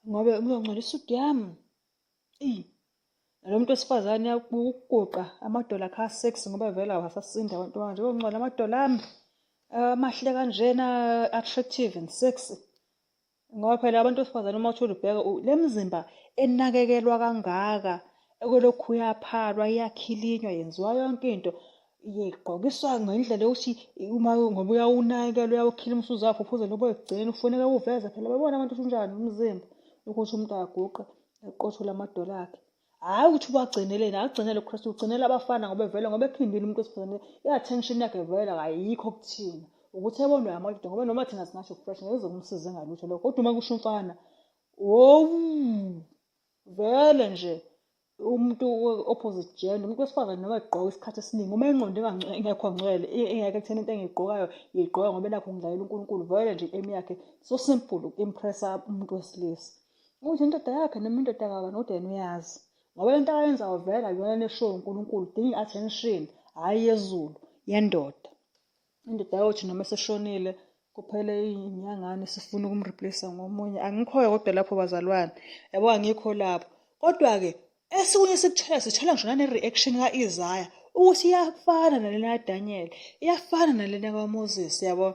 Ngoba ngizongcola isudu yami. Eyi, nalo muntu wesifazane ukuguqa amadolo akhe a-sexy ngoba vele awasasinda abantu manje kongcola amadolo ami amahle kanjena attractive and sexy. Ngoba phela abantu besifazane uma uthole ubheka le mizimba enakekelwa kangaka ekwelokhu iyaphalwa iyakhilinywa yenziwa yonke into igqokiswa ngendlela yokuthi uma ngoba uyawunakekela uyawukhilima usuze uphuze lobo ekugcineni kufuneka uwuveze phela babone abantu ukuthi unjani umzimba ukuthi umuntu aguqe eqothule amadolo akhe. Hhayi ukuthi ubagcineleni, akugcinele uKristu, ugcinela abafana ngoba vele ngoba ephindile umuntu wesifazane i-attention yakhe vele ayikho kuthina. Ukuthi ebonwe amadoda ngoba noma thina singasho fresh ngeke kumsize ngalutho lokho. Kodwa uma kusho umfana, wowu vele nje umuntu opposite gender umuntu wesifazane noma egqoka isikhathi esiningi uma ingqondo ingekho ngcwele ingekho ekutheni into engiyigqokayo ngiyigqoka ngoba nakho ngidlalela uNkulunkulu vele nje i-aim yakhe so simple uku-impressa umuntu wesilisa. Ukuthi indoda yakhe noma indoda kabani kodwa yena uyazi. Ngoba lento akayenzayo vele akuyona neshow uNkulunkulu udinga i-attention hhayi yezulu yendoda. Indoda yayothi noma eseshonile kuphele iy'nyangane sifuna ukumreplace ngomunye. Angikhoyo kodwa lapho bazalwane, yabo angikho lapho. Kodwa-ke Esikunye sikuthola sithola ngisho nane-reaction ka-Isaya ukuthi iyafana nalena kaDaniel, iyafana nalena kaMoses yabo.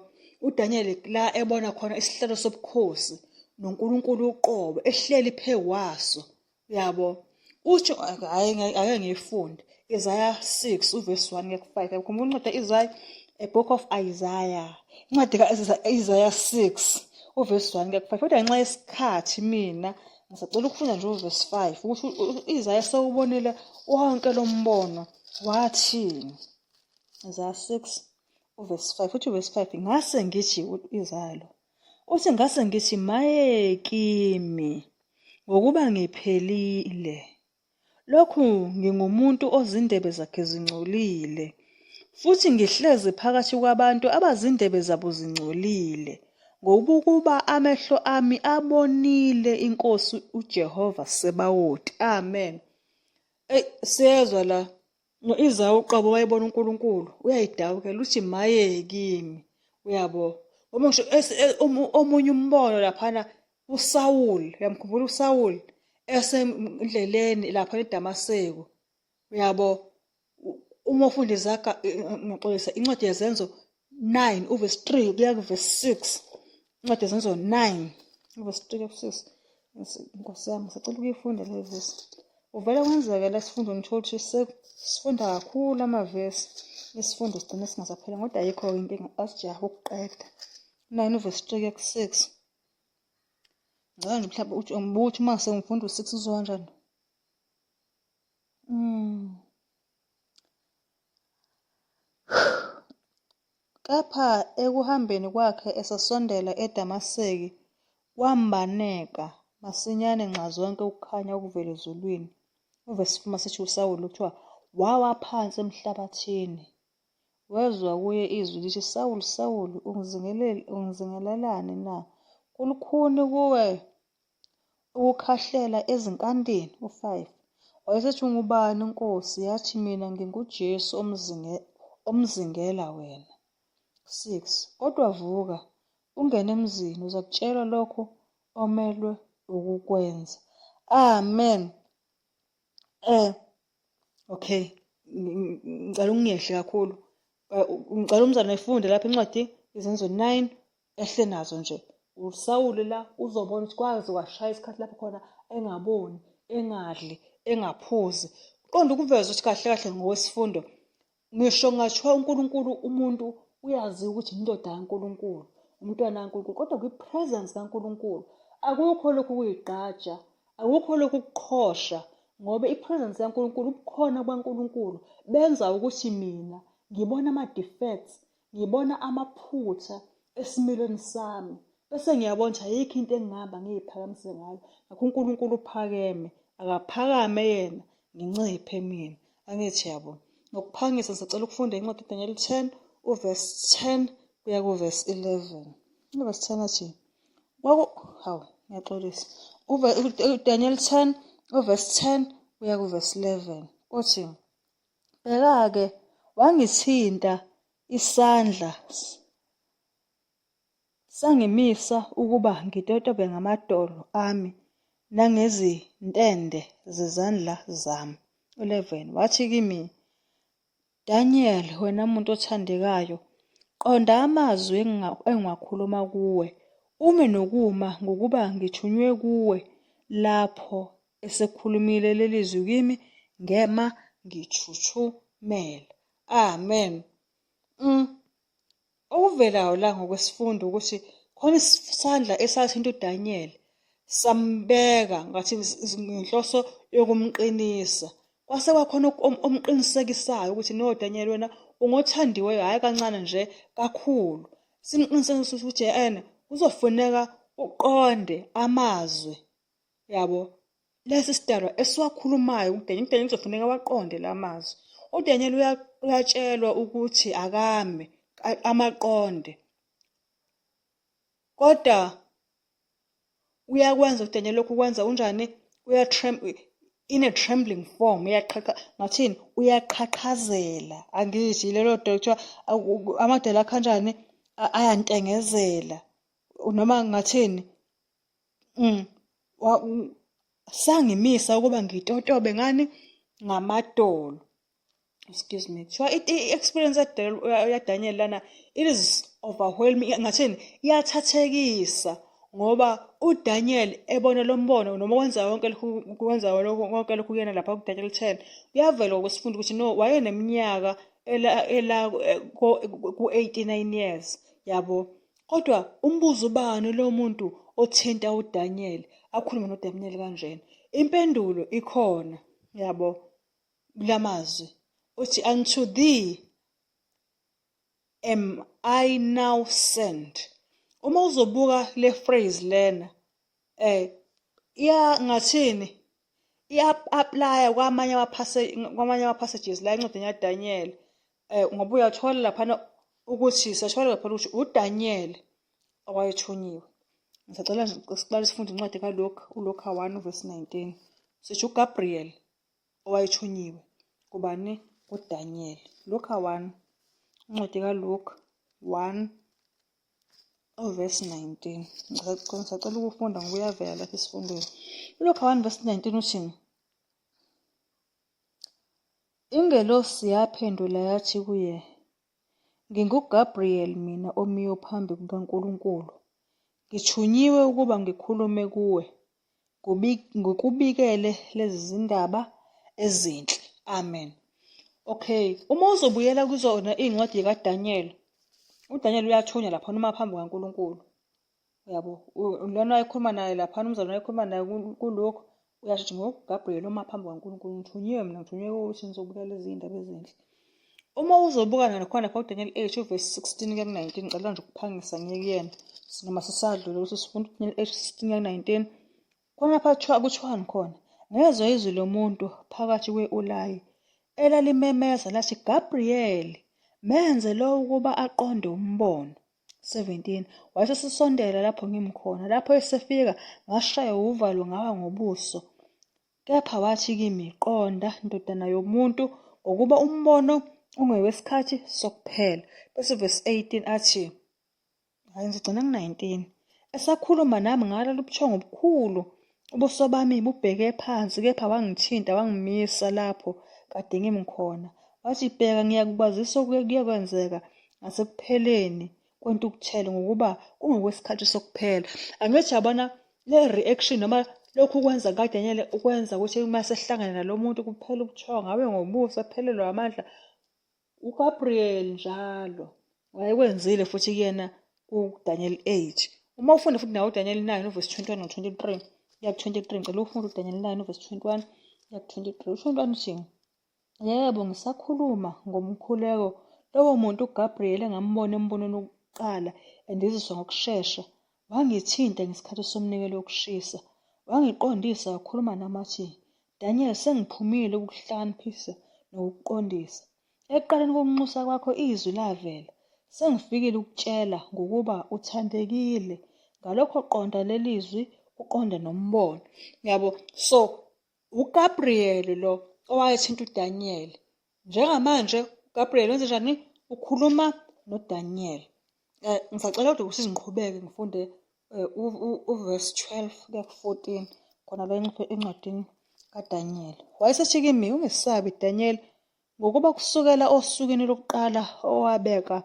UDaniel la ebona khona isihlalo sobukhosi noNkulunkulu uqobo ehleli phezu kwaso yabo. Utsho hhayi ake ngiyifunde Isaya 6 uvesi 1 kuya ku-5. Yakhumbula incwadi ka-Isaya, a book of Isaiah. Incwadi ka-Isaya 6 uvesi 1 kuya ku-5. Kodwa ngenxa yesikhathi mina Ngisacela ukufunda nje uvesi 5 ukuthi u-Isaya sewubonile wonke lo mbono wathini. Isaya 6 uvesi 5 uthi uvesi 5 ngase ngithi u-Isaya lo uthi ngase ngithi maye kimi ngokuba ngiphelile. Lokhu ngingumuntu ozindebe zakhe zingcolile, futhi ngihlezi phakathi kwabantu abazindebe zabo zingcolile, ngokuba amehlo ami abonile iNkosi uJehova Sebawoti. Amen. Eyi, siyezwa la. No-Isaya uqobo wayebona uNkulunkulu, uyayidawukela uthi maye kimi. Uyabo? Ngoba ngisho omunye umbono laphana uSawuli, uyamkhumbula uSawuli esendleleni lapha eDamaseko. Uyabo? Uma ufunda izaga ngiyaxolisa incwadi yezenzo 9 uvesi 3 kuya kuvesi 6. Incwadi yezenzo 9 uvesi 3 kuya ku-6. Nkosi yami ngisacela ukuyifunda le vesi. Uvele kwenzeke la esifundweni uthole ukuthi sifunda kakhulu amavesi isifundo sigcine singasaphela kodwa ayikho-ke inkinga asijahe ukuqeda. 9 uvesi 3 kuya ku-6. Ngicela nje mhlawumbe uthi ngibuka ukuthi uma sengifunda u-6 uzoba kanjani. Kepha ekuhambeni kwakhe esesondela eDamaseki, kwambaneka masinyane nxazonke ukukhanya okuvela ezulwini. Uvesi uma sithi uSawuli kuthiwa wawa phansi emhlabathini. Wezwa kuye izwi lithi, Sawuli, Sawuli, ungizingelelani na? Kulukhuni kuwe ukukhahlela ezinkantini. U-5. Wayesethi, Ungubani, Nkosi? Yathi, Mina nginguJesu omzingela wena. 6. Kodwa vuka, ungene emzini, uzakutshelwa lokho omelwe ukukwenza. Amen. Okay, ngicela ukungehli kakhulu. Ngicela umzalwane efunde lapha incwadi Izenzo 9 ehle nazo nje. USawuli la uzobona ukuthi kwaze kwashaya isikhathi lapho khona engaboni, engadli, engaphuzi. Qonda ukuveza ukuthi kahle kahle ngokwesifundo ngisho kungathiwa uNkulunkulu umuntu uyaziwa ukuthi indoda kaNkulunkulu, umntwana kaNkulunkulu, kodwa kwi-presence kaNkulunkulu akukho lokhu kuyigqaja, akukho lokhu kuqhosha ngoba i-presence kaNkulunkulu, ubukhona bukaNkulunkulu benza ukuthi mina ngibone ama-defects, ngibona amaphutha esimilweni sami bese ngiyabona ukuthi ayikho into engihamba ngiyiphakamise ngayo. Ngakho uNkulunkulu uphakeme, akaphakame yena nginciphe mina. Angithi yabo. Ngokuphangisa ngisacela ukufunda incwadi uDaniel 10 uvesi 10 kuya kuvesi 11. Uvesi 10 athi kwaku hawu ngiyaxolisa. UDaniel 10 uvesi 10 kuya kuvesi 11 uthi bheka-ke wangithinta isandla sangimisa ukuba ngitotobe ngamadolo ami. nangezintende zezandla zami. 11 Wathi kimi, Daniel, wena muntu othandekayo, qonda amazwi engiwakhuluma kuwe, ume nokuma, ngokuba ngithunywe kuwe. Lapho esekhulumile leli zwi kimi, ngema ngithuthumela. Amen. Okuvelayo la ngokwesifundo ukuthi khona isandla esathinta uDaniel sambeka ngathi ngenhloso yokumqinisa. Kwase kwakhona omqinisekisayo ukuthi no Daniel wena ungothandiweyo hhayi kancane nje kakhulu. Simqinisekisa ukuthi ene kuzofuneka uqonde amazwi yabo lesi sidalwa esiwakhulumayo kuDaniel. UDaniel kuzofuneka waqonde la mazwi. UDaniel uyatshelwa ukuthi akame amaqonde kodwa uyakwenza uDaniel lokhu kwenza unjani uya in a trembling form uyaqhaqa ngathini uyaqhaqhazela angithi lelo dolo kuthiwa amadolo akhe kanjani ayantengezela noma ngathini sangimisa ukuba ngitotobe ngani ngamadolo excuse me kuthiwa i-experience yaDaniel lana it is overwhelming ngathini iyathathekisa ngoba uDaniel ebona lo mbono noma kwenza yonke lokhu kwenza konke lokhu kuyena lapha kuDaniel 10 kuyavela ngokwesifundo ukuthi no wayeneminyaka ela ela ku-89 years yabo. Kodwa umbuzo ubani lo muntu othinta uDaniel akhulume noDaniel kanjena? Impendulo ikhona yabo kulamazwi uthi unto thee am I now sent. Uma uzobuka le phrase lena iya ngathini iya-aplaya kwamanye kwamanye ama-passages la encwadini yaDaniel ngoba uyathola laphana ukuthi siyathola laphana ukuthi uDaniel owayethunyiwe. Ngisacela nje siqale sifunde incwadi kaLuka, uLuka 1 verse 19. Sithi uGabriel owayethunyiwe kubani? KuDaniel. Luka 1, incwadi kaLuka 1 verse 19. Ngisacela ukufunda ngoba uyavela lapha esifundweni. ULuka 1 verse 19 uthini? Ingelosi yaphendula yathi kuye, NginguGabriyeli mina omiyo phambi kukaNkulunkulu. Ngithunyiwe ukuba ngikhulume kuwe, ngikubikele lezi zindaba ezinhle. Amen. Okay, uma uzobuyela kuzona iy'ncwadi kaDaniel, uDaniel uyathunywa lapha noma phambi kukaNkulunkulu. Uyabo, lona wayekhuluma naye laphana, umzalwane wayekhuluma naye kulokhu, uyasho ukuthi ngoGabriel uma phambi kukaNkulunkulu ngithunyiwe mina ngithunywe ukuthi ngizobika lezi zindaba ezinhle. Uma uzobuka nakhona lapha kuDaniel 8 uvesi 16 kuya ku-19, ngicela nje ukuphangisa ngiye kuyena noma sisadlule ukuthi sifunda uDaniel 8 16 kuya ku-19. Khona lapha kuthiwa kuthiwani khona? Ngezwa izwi lomuntu phakathi kwe-Ulayi elalimemeza lathi, Gabriyeli, menze lo ukuba aqonde umbono. 17 Wayesesondela lapho ngimkhona. Lapho esefika, ngashaywa uvalo ngawa ngobuso. Kepha wathi kimi, Qonda, ndodana yomuntu, ngokuba umbono ungewesikhathi sokuphela. Bese verse 18 athi, hayi ngizogcina ku-19. Esakhuluma nami ngalala ubuthongo obukhulu, ubuso bami bubheke phansi, kepha wangithinta wangimisa lapho kade ngimi khona. Wathi, Bheka, ngiyakukwazisa okuyakwenzeka ngasekupheleni kwentukuthelo, ngokuba kungokwesikhathi sokuphela. Angithi yabona le reaction noma lokhu kwenza kaDaniel ukwenza ukuthi uma sehlangana nalo muntu kuphela ubuthongo abe ngobuso aphelelwe amandla. UGabriel njalo wayekwenzile futhi kuyena kuDaniel 8. Uma ufunda futhi nawo uDaniel 9 uvesi 21 no-23 kuya ku-23, ngicela ufunde uDaniel 9 uvesi 21 kuya ku-23. U-21 uthi, Yebo, ngisakhuluma ngomkhuleko, lowo muntu uGabriyeli engambona embonweni wokuqala endiziswa ngokushesha, wangithinta ngesikhathi somnikelo wokushisa, wangiqondisa wakhuluma nami wathi, Daniel, sengiphumile ukukuhlakaniphisa nokukuqondisa. Ekuqaleni kokunxusa kwakho izwi lavela, sengifikile ukukutshela ngokuba uthandekile. Ngalokho qonda leli zwi, uqonde nombono. Yabo, so uGabriel lo owayethinta uDaniel. Njengamanje uGabriel wenze njani? Ukhuluma noDaniel. Ngisacela kodwa ukuthi ngiqhubeke ngifunde uverse 12 kuya ku-14. Khona la encwadini kaDaniyeli. Wayesethi kimi, ungesabi Daniel, ngokuba kusukela osukwini lokuqala owabeka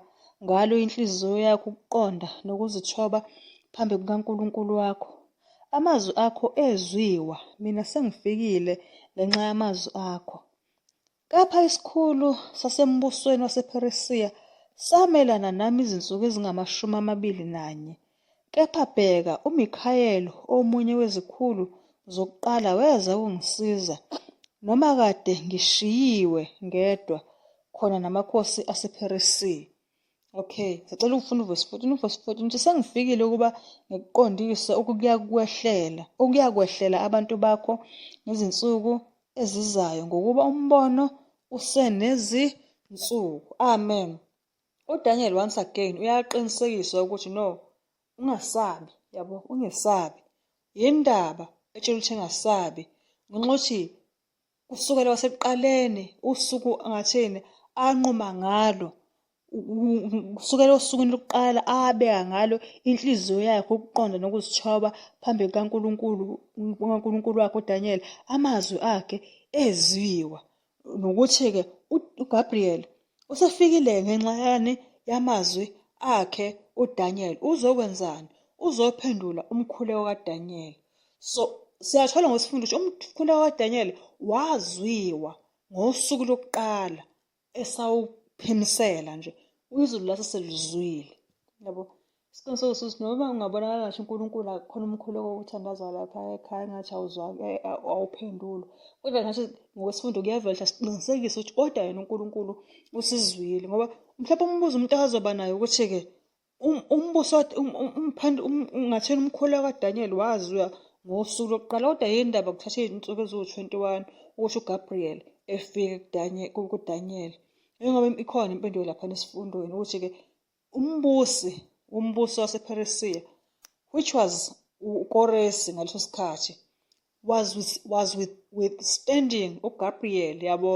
ngalo inhliziyo yakho ukuqonda nokuzithoba phambi kukaNkulunkulu wakho, amazwi akho ezwiwa, mina sengifikile ngenxa yamazwi akho. Kepha isikhulu sasembusweni wasePheresiya samelana nami izinsuku ezingamashumi amabili nanye. Kepha bheka, uMikhayeli, omunye wezikhulu zokuqala weza ukungisiza, noma kade ngishiyiwe ngedwa khona namakhosi asePheresiya. Okay, sicela ukufunda uvesi 14. Uvesi 14 uthi sengifikile ukuba ngikuqondise okuyakwehlela, okuyakwehlela abantu bakho ngezinsuku ezizayo ngokuba umbono usenezinsuku. Amen. UDaniel once again uyaqinisekiswa ukuthi no, ungasabi, yabo, ungesabi. Yindaba etshela ukuthi engasabi ngenxa yokuthi kusukela kwasekuqaleni usuku angathini anquma ngalo kusukela osukwini lokuqala abeka ngalo inhliziyo yakhe ukuqonda nokuzithoba phambi kukaNkulunkulu kukaNkulunkulu wakhe uDaniel amazwi akhe ezwiwa nokuthi-ke uGabriel usefikile ngenxa yani yamazwi akhe uDaniel uzokwenzani uzophendula umkhuleko kaDaniel so siyathola ngosifundo ukuthi umkhuleko kaDaniel wazwiwa ngosuku lokuqala esawuphimisela nje izulu lase selizwile yabo isiqiniseko sokuthi noma ungabonakala ngathi uNkulunkulu akukhona umkhuleko owuthandaza lapha ekhaya engathi awuzwa eh, awuphendulwa kodwa ngathi ngokwesifundo kuyavela siqinisekise ukuthi kodwa yena uNkulunkulu usizwile ngoba mhlawumbe umbuzo umuntu azoba nayo ukuthi-ke um, umbuso um, um, ungathini umkhuleko kaDaniel waziwa ngosuku lokuqala kodwa yini ndaba kuthatha izinsuku eziwu-21 ukuthi uGabriel efike kuDaniel njengoba ikhona impendulo lapha esifundweni ukuthi-ke umbusi umbuso wasePheresiya which was uKoresi ngaleso sikhathi was with, was with, withstanding uGabriel yabo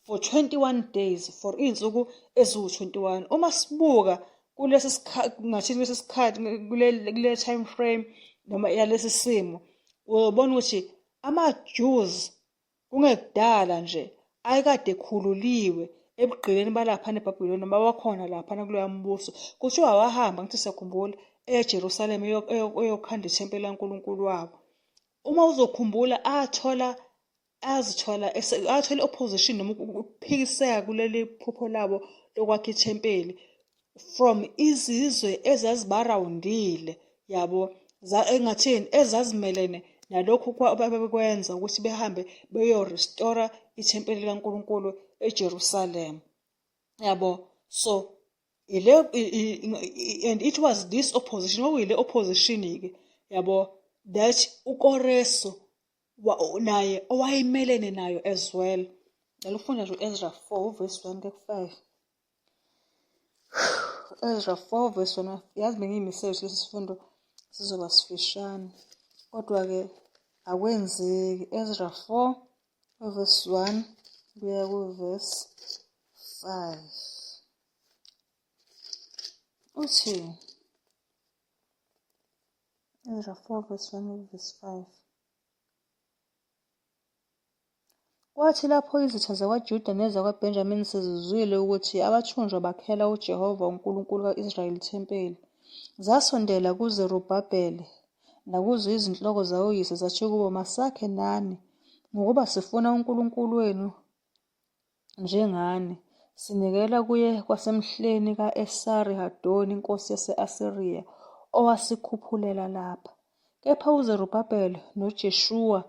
for 21 days for iy'nsuku eziwu-21 uma sibuka kulesi sikhathi ngathini kulesi sikhathi kule time frame noma yalesi simo uyobona ukuthi ama-Jews kungekudala nje ayekade ekhululiwe ebugqileni balaphana eBhabhiloni noma wakhona laphana kuloya mbuso kuthiwa wahamba ngithi siyakhumbula eJerusalema eyokhanda ithempeli laNkulunkulu wabo uma uzokhumbula athola azithola athola i-opposition noma ukuphikiseka kuleli phupho labo lokwakha ithempeli from izizwe ezazibarawundile yabo engathini ezazimelene nalokhu ababekwenza ukuthi behambe beyorestora ithempeli likaNkulunkulu eJerusalema yabo so ile and it was this opposition kwakuyile opposition-ke yabo that uKoreso naye owayemelene nayo as well ngicela ukufunda nje u-Ezra 4 verse 1 kuya ku-5 Ezra 4 verse 1 yazi bengiyimisele ukuthi lesi sifundo sizoba sifishane kodwa-ke akwenzeki Ezra 4 verse 1 kuya ku-verse 5 uthi Ezra 4 verse 1 verse 5. Kwathi lapho izitha zakwaJuda nezakwaBhenjamini sezizwile ukuthi abathunjwa bakhela uJehova uNkulunkulu ka-Israyeli ithempeli, zasondela kuZerubhabhele nakuzo izinhloko zawoyise zathi kubo, Masakhe nani, ngokuba sifuna uNkulunkulu wenu Njengani, sinikela kuye kwasemhleni ka-Esari-Hadoni inkosi yase-Asiriya, owasikhuphulela lapha. Kepha uZerubhabhele noJeshuwa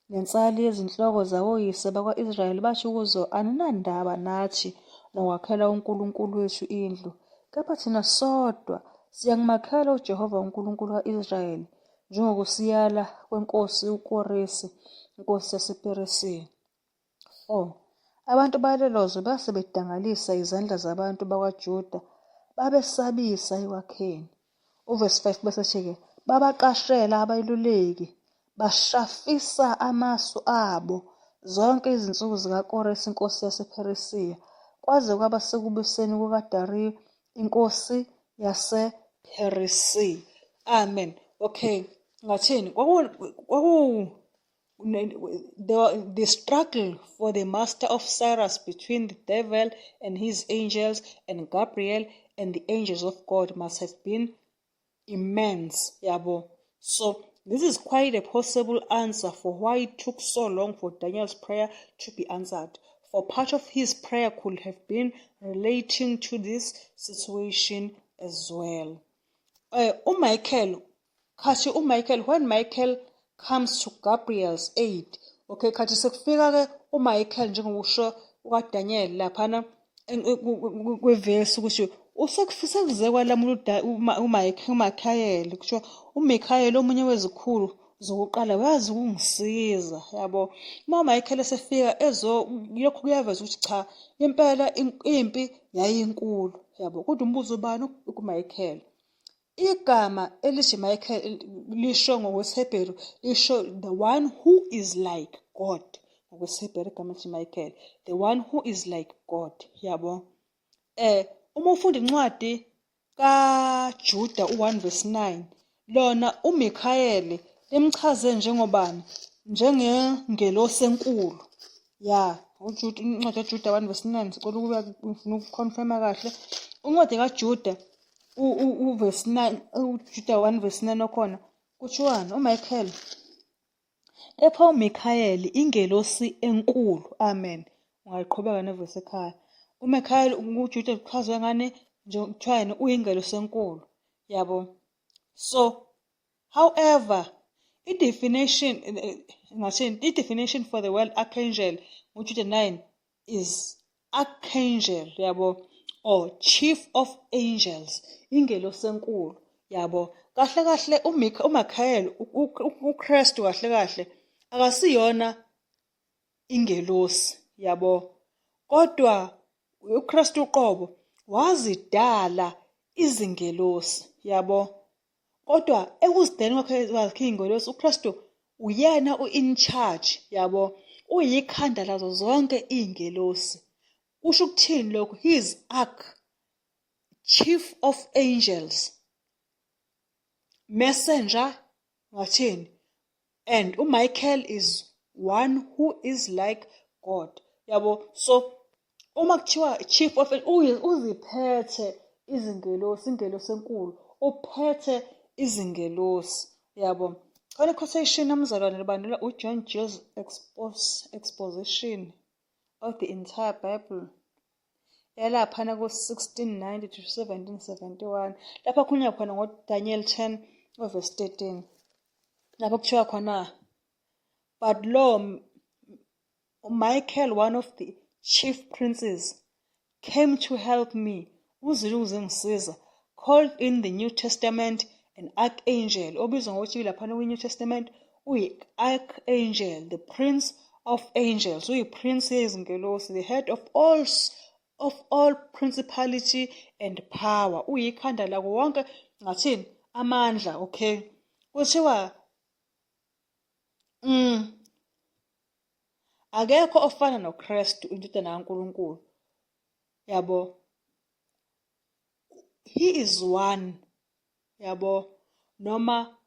nensali yezinhloko zawoyise bakwa-Israyeli bathi kuzo, Aninandaba nathi nokwakhela uNkulunkulu wethu indlu, kepha thina sodwa siyakumakhela uJehova uNkulunkulu ka-Israyeli, njengokusiyala kwenkosi uKoresi, inkosi yasePheresiya. 4. Abantu balelo zwe base bedangalisa izandla zabantu bakwaJuda, babesabisa ekwakheni. Uvesi 5 bese ethi-ke, babaqashela abeluleki, bashafisa amasu abo zonke izinsuku zikaKoresi inkosi yasePheresiya, kwaze kwaba sekubuseni kukaDariyu inkosi yasePheresiya. Amen. Okay. Ngathini? Kwaku the struggle for the master of Cyrus between the devil and his angels and Gabriel and the angels of God must have been immense, yabo. So this is quite a possible answer for why it took so long for Daniel's prayer to be answered. For part of his prayer could have been relating to this situation as well. UMichael, khathi uMichael, when Michael comes to Gabriel's aid, okay, khathi sekufika-ke uMichael njengokusho kukaDaniel laphana kwivesi ukuthi sekuze kwalamula uMichael, kusho uMichael omunye wezikhulu zokuqala wazi ukungisiza, yabo. Uma uMichael esefika ezo lokhu kuyaveza ukuthi cha, impela impi yayinkulu, yabo. Kodwa umbuzo ubani kuMichael? Igama elithi Michael lisho ngokwesiHebheru, lisho the one who is like God. NgokwesiHebheru igama elithi Michael, the one who is like God, yabo. Uma ufunda incwadi kaJuda u-1 verse 9, lona uMikhayeli limchaze njengobani? Njengengelosi enkulu. Ya, uJuda, incwadi kaJuda 1 verse 9, sicela ukuba ngifuna ukuconfirma kahle. Incwadi kaJuda uverse 9, uJuda 1 verse 9 okhona kuthiwani? UMichael. Kepha uMikhayeli ingelosi enkulu. Amen. Ungayiqhubeka nevesi ekhaya. UMikhayeli uJuda uchazwe ngani? Nje kuthiwa yena uyingelosi enkulu. Yabo. So, however, i-definition ngathini? I-definition for the word archangel nguJuda 9 is archangel, yabo, or chief of angels, ingelosi enkulu, yabo. Kahle kahle uMichael, uKristu kahle kahle akasiyona ingelosi, yabo, kodwa uKristu uqobo wazidala izingelosi, yabo. Kodwa ekuzidaleni kwakhe iy'ngelosi, uKristu uyena u-in charge, yabo, uyikhanda lazo zonke iy'ngelosi. Kusho ukuthini lokho? He is arch, chief of angels, messenger, ngathini? And uMichael is one who is like God, yabo. So uma kuthiwa chief of, uziphethe izingelosi, ingelosi enkulu uphethe izingelosi, yabo. Khona quotation yomzalwane libandela uJohn Gill's exposition of the entire Bible yalaphana ku-1690 to 1771, lapha khulunywa khona ngo-Daniel 10 verse 13, lapho kuthiwa khona, "But lo, Michael, one of the chief princes, came to help me," uzile ukuzongisiza, "called in the New Testament an archangel," obizwa ngokuthi laphana kwi-New Testament uyi-archangel, "the prince of angels," uyi-prince yezingelosi, "the head of all principality and power," uyikhanda lako wonke, ngathini, amandla. Okay, kuthiwa akekho ofana noKristu indodana kaNkulunkulu, yabo. He is one, yabo, noma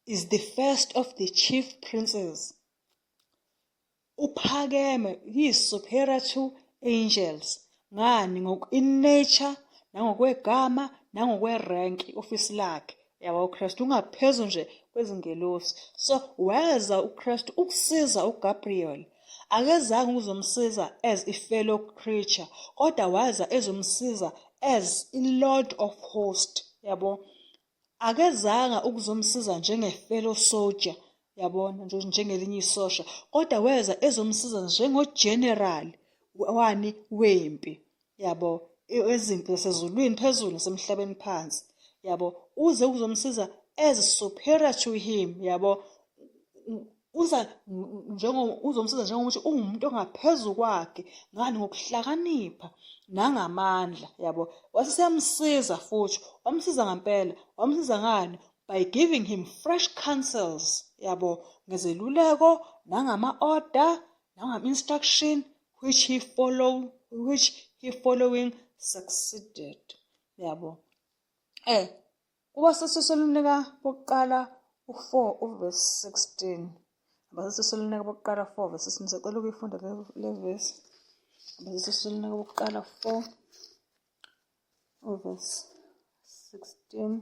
is the first of the chief princes, uphakeme, he is superior to angels. Ngani? In nature, nangokwegama, nangokwe-rank, ofisi lakhe, yabo. UKristu ungaphezulu nje kwezingelosi. So weza uKristu ukusiza uGabriel. Akezange ukuzomsiza as a fellow creature, kodwa waza ezomsiza as i-Lord of host, yabo. Akezanga ukuzomsiza njenge-fellow soldier, yabona, njengelinye isosha, kodwa weza ezomsiza njengo-general wani? Wempi, yabo, ezimpi zasezulwini phezulu nasemhlabeni phansi, yabo. Uze ukuzomsiza as superior to him, yabo. Uza njengo uzomsiza njengokuthi ungumuntu ongaphezu kwakhe. Ngani? Ngokuhlakanipha nangamandla, yabo. Wase seyamsiza futhi wamsiza ngempela. Wamsiza ngani? By giving him fresh counsels, yabo, ngezeluleko nangama-order nangama-instruction, which he following succeeded, yabo. KwabaseThesalonika bokuqala u-4 uvesi 16. AbaseThesalonika bokuqala 4 verse 16. Sicela ukuyifunda le verse. AbaseThesalonika bokuqala 4 uvesi 16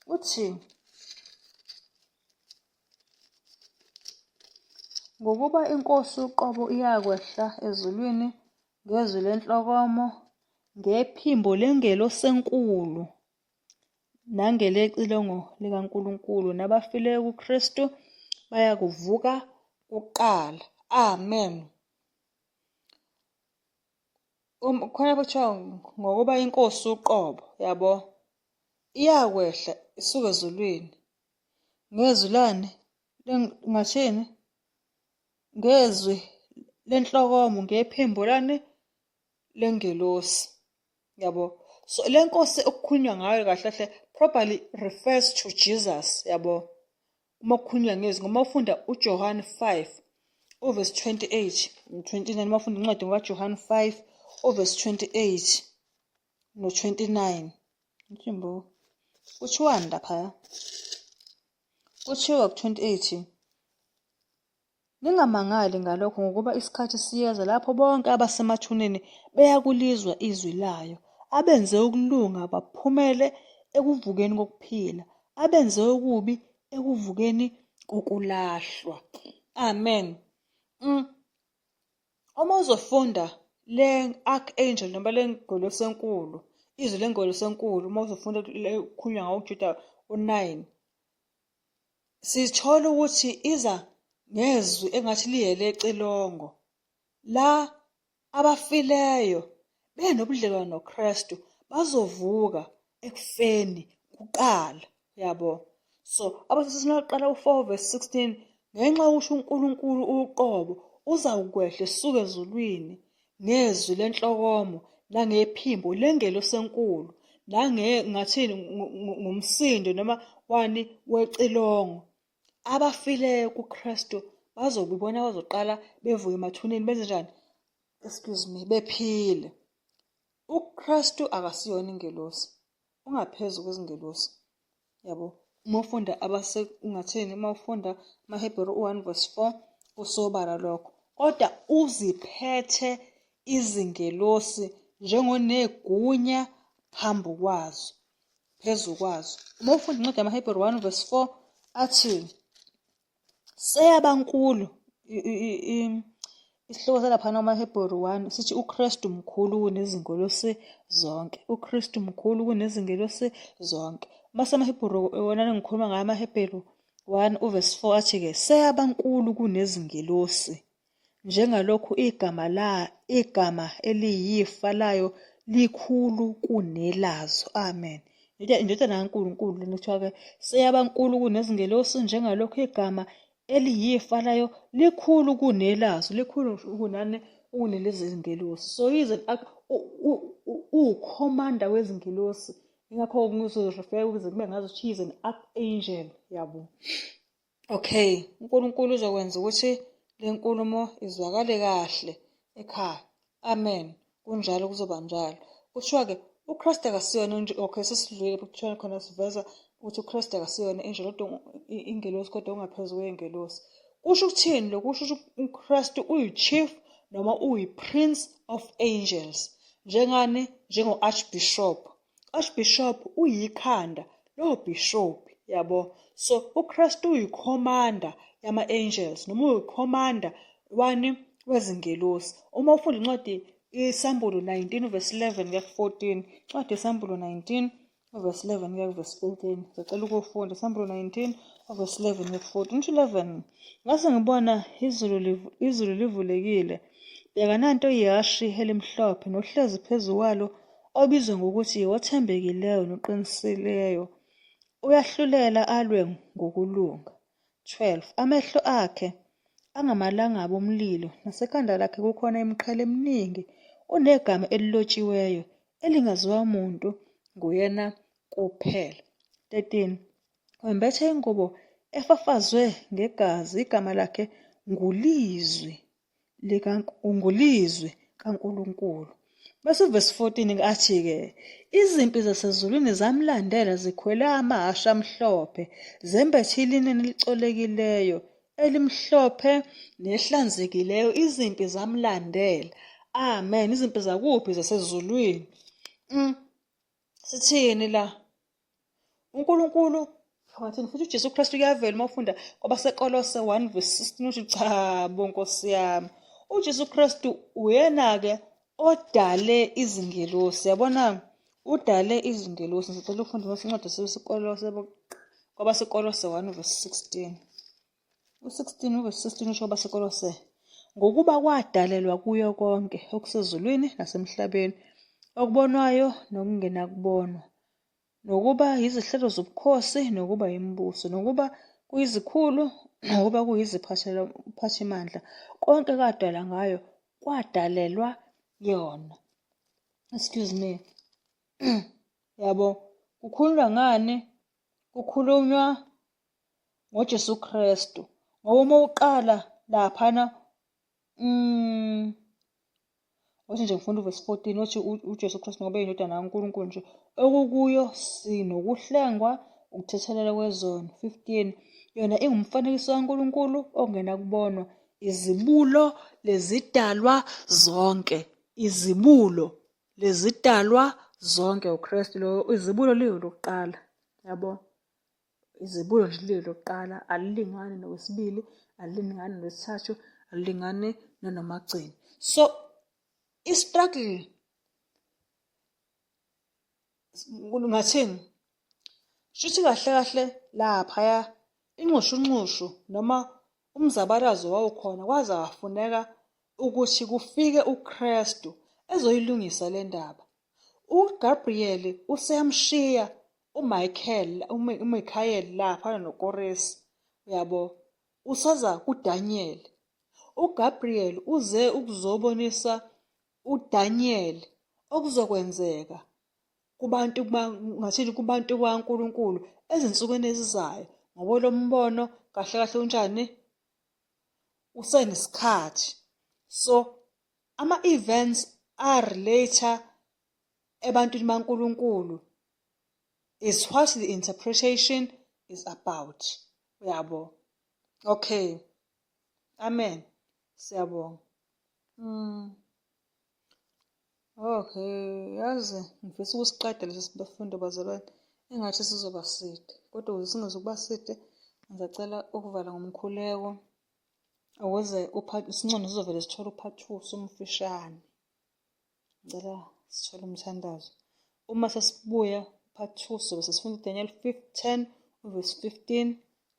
uthi, Ngokuba iNkosi uqobo iyakwehla ezulwini ngezwi lenhlokomo, ngephimbo lengelosi enkulu, nangelecilongo likaNkulunkulu, nabafileyo kuKristu bayakuvuka kuqala. Amen. Khona kuthiwa ngokuba iNkosi uqobo, yabo, iyakwehla isuke ezulwini ngezwi lani ngathini ngezwi lenhlokomo ngephimbo lani lengelosi yabo. So le nkosi okukhulunywa ngayo kahle kahle probably refers to Jesus yabo, uma kukhulunywa ngezwi, ngoba ufunda uJohane 5 uverse 28 29, uma ufunda incwadi kaJohane 5 uverse 28 no-29, Mthimbo kuthiwani laphaya? Kuthiwa ku-28, Ningamangali ngalokho, ngokuba isikhathi siyeza lapho bonke abasemathuneni beyakulizwa izwi layo, abenze ukulunga baphumele ekuvukeni kokuphila, abenze okubi ekuvukeni kokulahlwa. Amen. Uma uzofunda le archangel noma le ngelosi enkulu, izwi lengelosi enkulu, uma uzofunda kukhulunywa ngawo uJuda u-9, sithola ukuthi iza ngezwi engathi liyelecilongo la abafileyo benobudlelwano noKristu bazovuka ekufeni kuqala yabo. So abasesinaqala u-4 verse 16, ngenxa yokusho uNkulunkulu uqobo uzawukwehla esuka ezulwini ngezwi lenhlokomo nangephimbo lengelosi enkulu nange ngathini ngumsindo noma wani wecilongo. Abafileyo kuKristu bazobibona bazoqala bevuke emathuneni benze njani? Excuse me, bephile. UKristu akasiyona ingelosi, ungaphezu kwezingelosi yabo. Uma ufunda abase ungathini, uma ufunda amaHebheru u-1 verse 4 kusobala lokho, kodwa uziphethe izingelosi njengonegunya phambi kwazo, phezu kwazo. Uma ufunda incwadi yamaHebheru 1 verse 4 athi seyabankulu isihloko salaphana kumaHebheru 1 sithi uKristu mkhulu kunezingelosi zonke. UKristu mkhulu kunezingelosi zonke. Uma semaHebheru wona engikhuluma ngayo amaHebheru 1 uverse 4 athi-ke seyabankulu kunezingelosi njengalokhu igama la igama eliyifa layo likhulu kunelazo. Amen. Indodana kaNkulunkulu lena kuthiwa-ke seyabankulu kunezingelosi njengalokhu igama eliyifa layo likhulu kunelazo, likhulu kunani kunelezi zingelosi. So yize uwukhomanda wezingelosi, ingakho ngizorefera ukuze kube ngazuthi he is an archangel yabo. Okay, uNkulunkulu uzokwenza ukuthi le nkulumo izwakale kahle ekhaya. Amen. Kunjalo kuzoba njalo. Kuthiwa-ke uKristu akasiyona okay sesidlulile kuthiwa khona siveza ukuthi uKristu akasiyona angel kodwa ingelosi kodwa ungaphezu kwengelosi. Kusho ukuthini lokhu? Kusho ukuthi uKristu uyi-chief noma uyi-prince of angels. Njengani? Njengo-archbishop. Archbishop uyikhanda lobhishobhi yabo. So uKristu uyikhomanda yama-angels noma uyikhomanda wani wezingelosi. Uma ufunda incwadi iSambulo 19 verse 11 kuya ku-14, incwadi yeSambulo 19 verse 11 kuya ku-verse 14, ngicela ukufunda iSambulo 19 verse 11 kuya ku-14. Uthi 11, ngase ngibona izulu izulu livulekile, bheka nanto ihhashi elimhlophe nohlezi phezu kwalo obizwa ngokuthi othembekileyo noqinisileyo, uyahlulela alwe ngokulunga. 12 Amehlo akhe angamalangabi omlilo, nasekhanda lakhe kukhona imiqhele eminingi, unegama elilotshiweyo elingaziwa muntu nguyena kuphela. 13 Wembethe ingubo efafazwe ngegazi, igama lakhe nguLizwi. UnguLizwi kaNkulunkulu. Bese uvesi 14 athi-ke, izimpi zasezulwini zamlandela zikhwele amahhashi amhlophe, zembethe ilineni elicolekileyo, elimhlophe nehlanzekileyo. Izimpi zamlandela. Amen. Izimpi zakuphi? Zasezulwini. Sithini la? uNkulunkulu phakathini futhi uJesu Kristu kuyavela uma ufunda kwabaseKolose 1 verse 16 uthi cha bo Nkosi yami uJesu Kristu uyena-ke odale izingelosi yabona udale izingelosi ngicela ukufunda incwadi seSikolose kwabaseKolose 1 verse 16 U-16 uvesi 16 usho kwabaseKolose ngokuba kwadalelwa kuyo konke okusezulwini nasemhlabeni okubonwayo nokungenakubonwa nokuba yizihlelo zobukhosi nokuba yimibuso nokuba kuyizikhulu nokuba kuyiziphathimandla konke kwadalwa ngayo kwadalelwa yona excuse me yabo kukhulunywa ngani kukhulunywa ngoJesu Kristu ngoba uma uqala laphana Wathi nje ngifunda uvesi 14 othi uJesu Kristu ngoba eyindodana kaNkulunkulu nje okukuyo sinokuhlengwa ukuthethelelwa kwezono 15 yona ingumfanekiso kaNkulunkulu ongenakubonwa izibulo lezidalwa zonke izibulo lezidalwa zonke uKristu lo izibulo liyo lokuqala yabo Izibulo nje lilo lokuqala alilingani nowesibili, alilingani nowesithathu, alilingani nanomagcini. So i-struggle ngathini? Shuthi kahle kahle laphaya inxushunxushu noma umzabalazo wawukhona kwaze kwafuneka ukuthi kufike uKristu ezoyilungisa le ndaba. UGabriyeli useyamshiya uMichael uMikhayeli laphana noKoresi uyabo usaza kuDaniel. UGabriel uze ukuzobonisa uDaniel okuzokwenzeka kubantu ngathini kubantu kaNkulunkulu ezinsukwini ezizayo ngoba lo mbono kahle kahle unjani usenesikhathi so ama-events a-relate ebantwini baNkulunkulu is what the interpretation is about uyabo okay amen siyabonga Okay, yazi ngifisa ukusiqeda lesi sifundo bazalwane, engathi sizoba side. Kodwa ukuze singezukuba side, ngisacela ukuvala ngomkhuleko ukuze isincono sizovele sithole u-part 2 somfishane. Ngicela sithole umthandazo. Uma sesibuya part 2 sobe sesifunda uDaniel 10 verse 15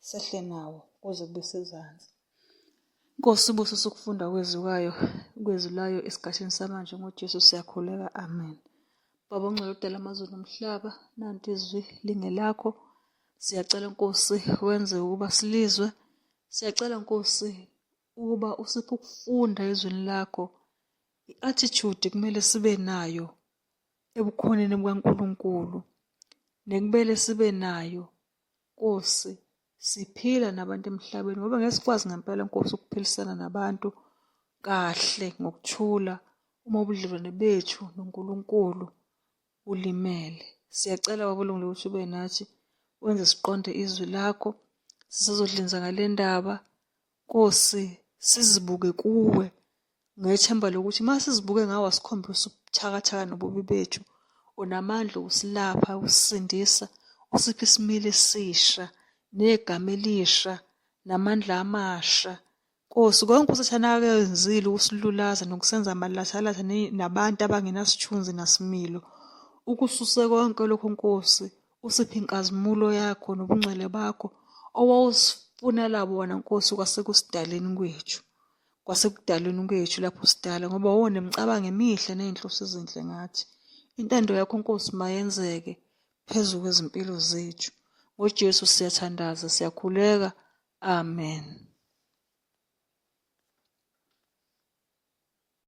sehle nawo kuze kube sezansi. Nkosi ubusise ukufunda kwezwi kwayo kwezwi layo esigatsheni samanje ngoJesu siyakhuleka amen. Baba ongcwele odala amazulu nomhlaba nanti izwi lingelakho siyacela Nkosi wenze ukuba silizwe siyacela Nkosi ukuba usiphe ukufunda ezwini lakho i-attitude kumele sibe nayo ebukhoneni bukaNkulunkulu nekumele sibe nayo Nkosi siphila nabantu emhlabeni ngoba ngeke sikwazi ngempela Nkosi ukuphilisana nabantu kahle ngokuthula uma ubudlelwane bethu noNkulunkulu bulimele. Siyacela Baba olungile ukuthi ube nathi wenze siqonde izwi lakho sisazodlinza ngale ndaba Nkosi sizibuke kuwe ngethemba lokuthi uma sizibuke ngawe asikhombise ubuthakathaka nobubi bethu unamandla okusilapha ukusindisa usiphe isimilo esisha negama elisha namandla amasha Nkosi konke uSathane akenzile ukusilulaza nokusenza amalathalatha nabantu abangenasithunzi nasimilo ukususe konke lokho Nkosi usiphe inkazimulo yakho nobungcwele bakho owawusifunela bona Nkosi kwasekusidaleni kwethu kwasekudalweni kwethu lapho usidala ngoba wawunemicabango emihle ney'nhloso ezinhle ngathi. Intando yakho Nkosi mayenzeke phezu kwezimpilo zethu. NgoJesu siyathandaza siyakhuleka. Amen.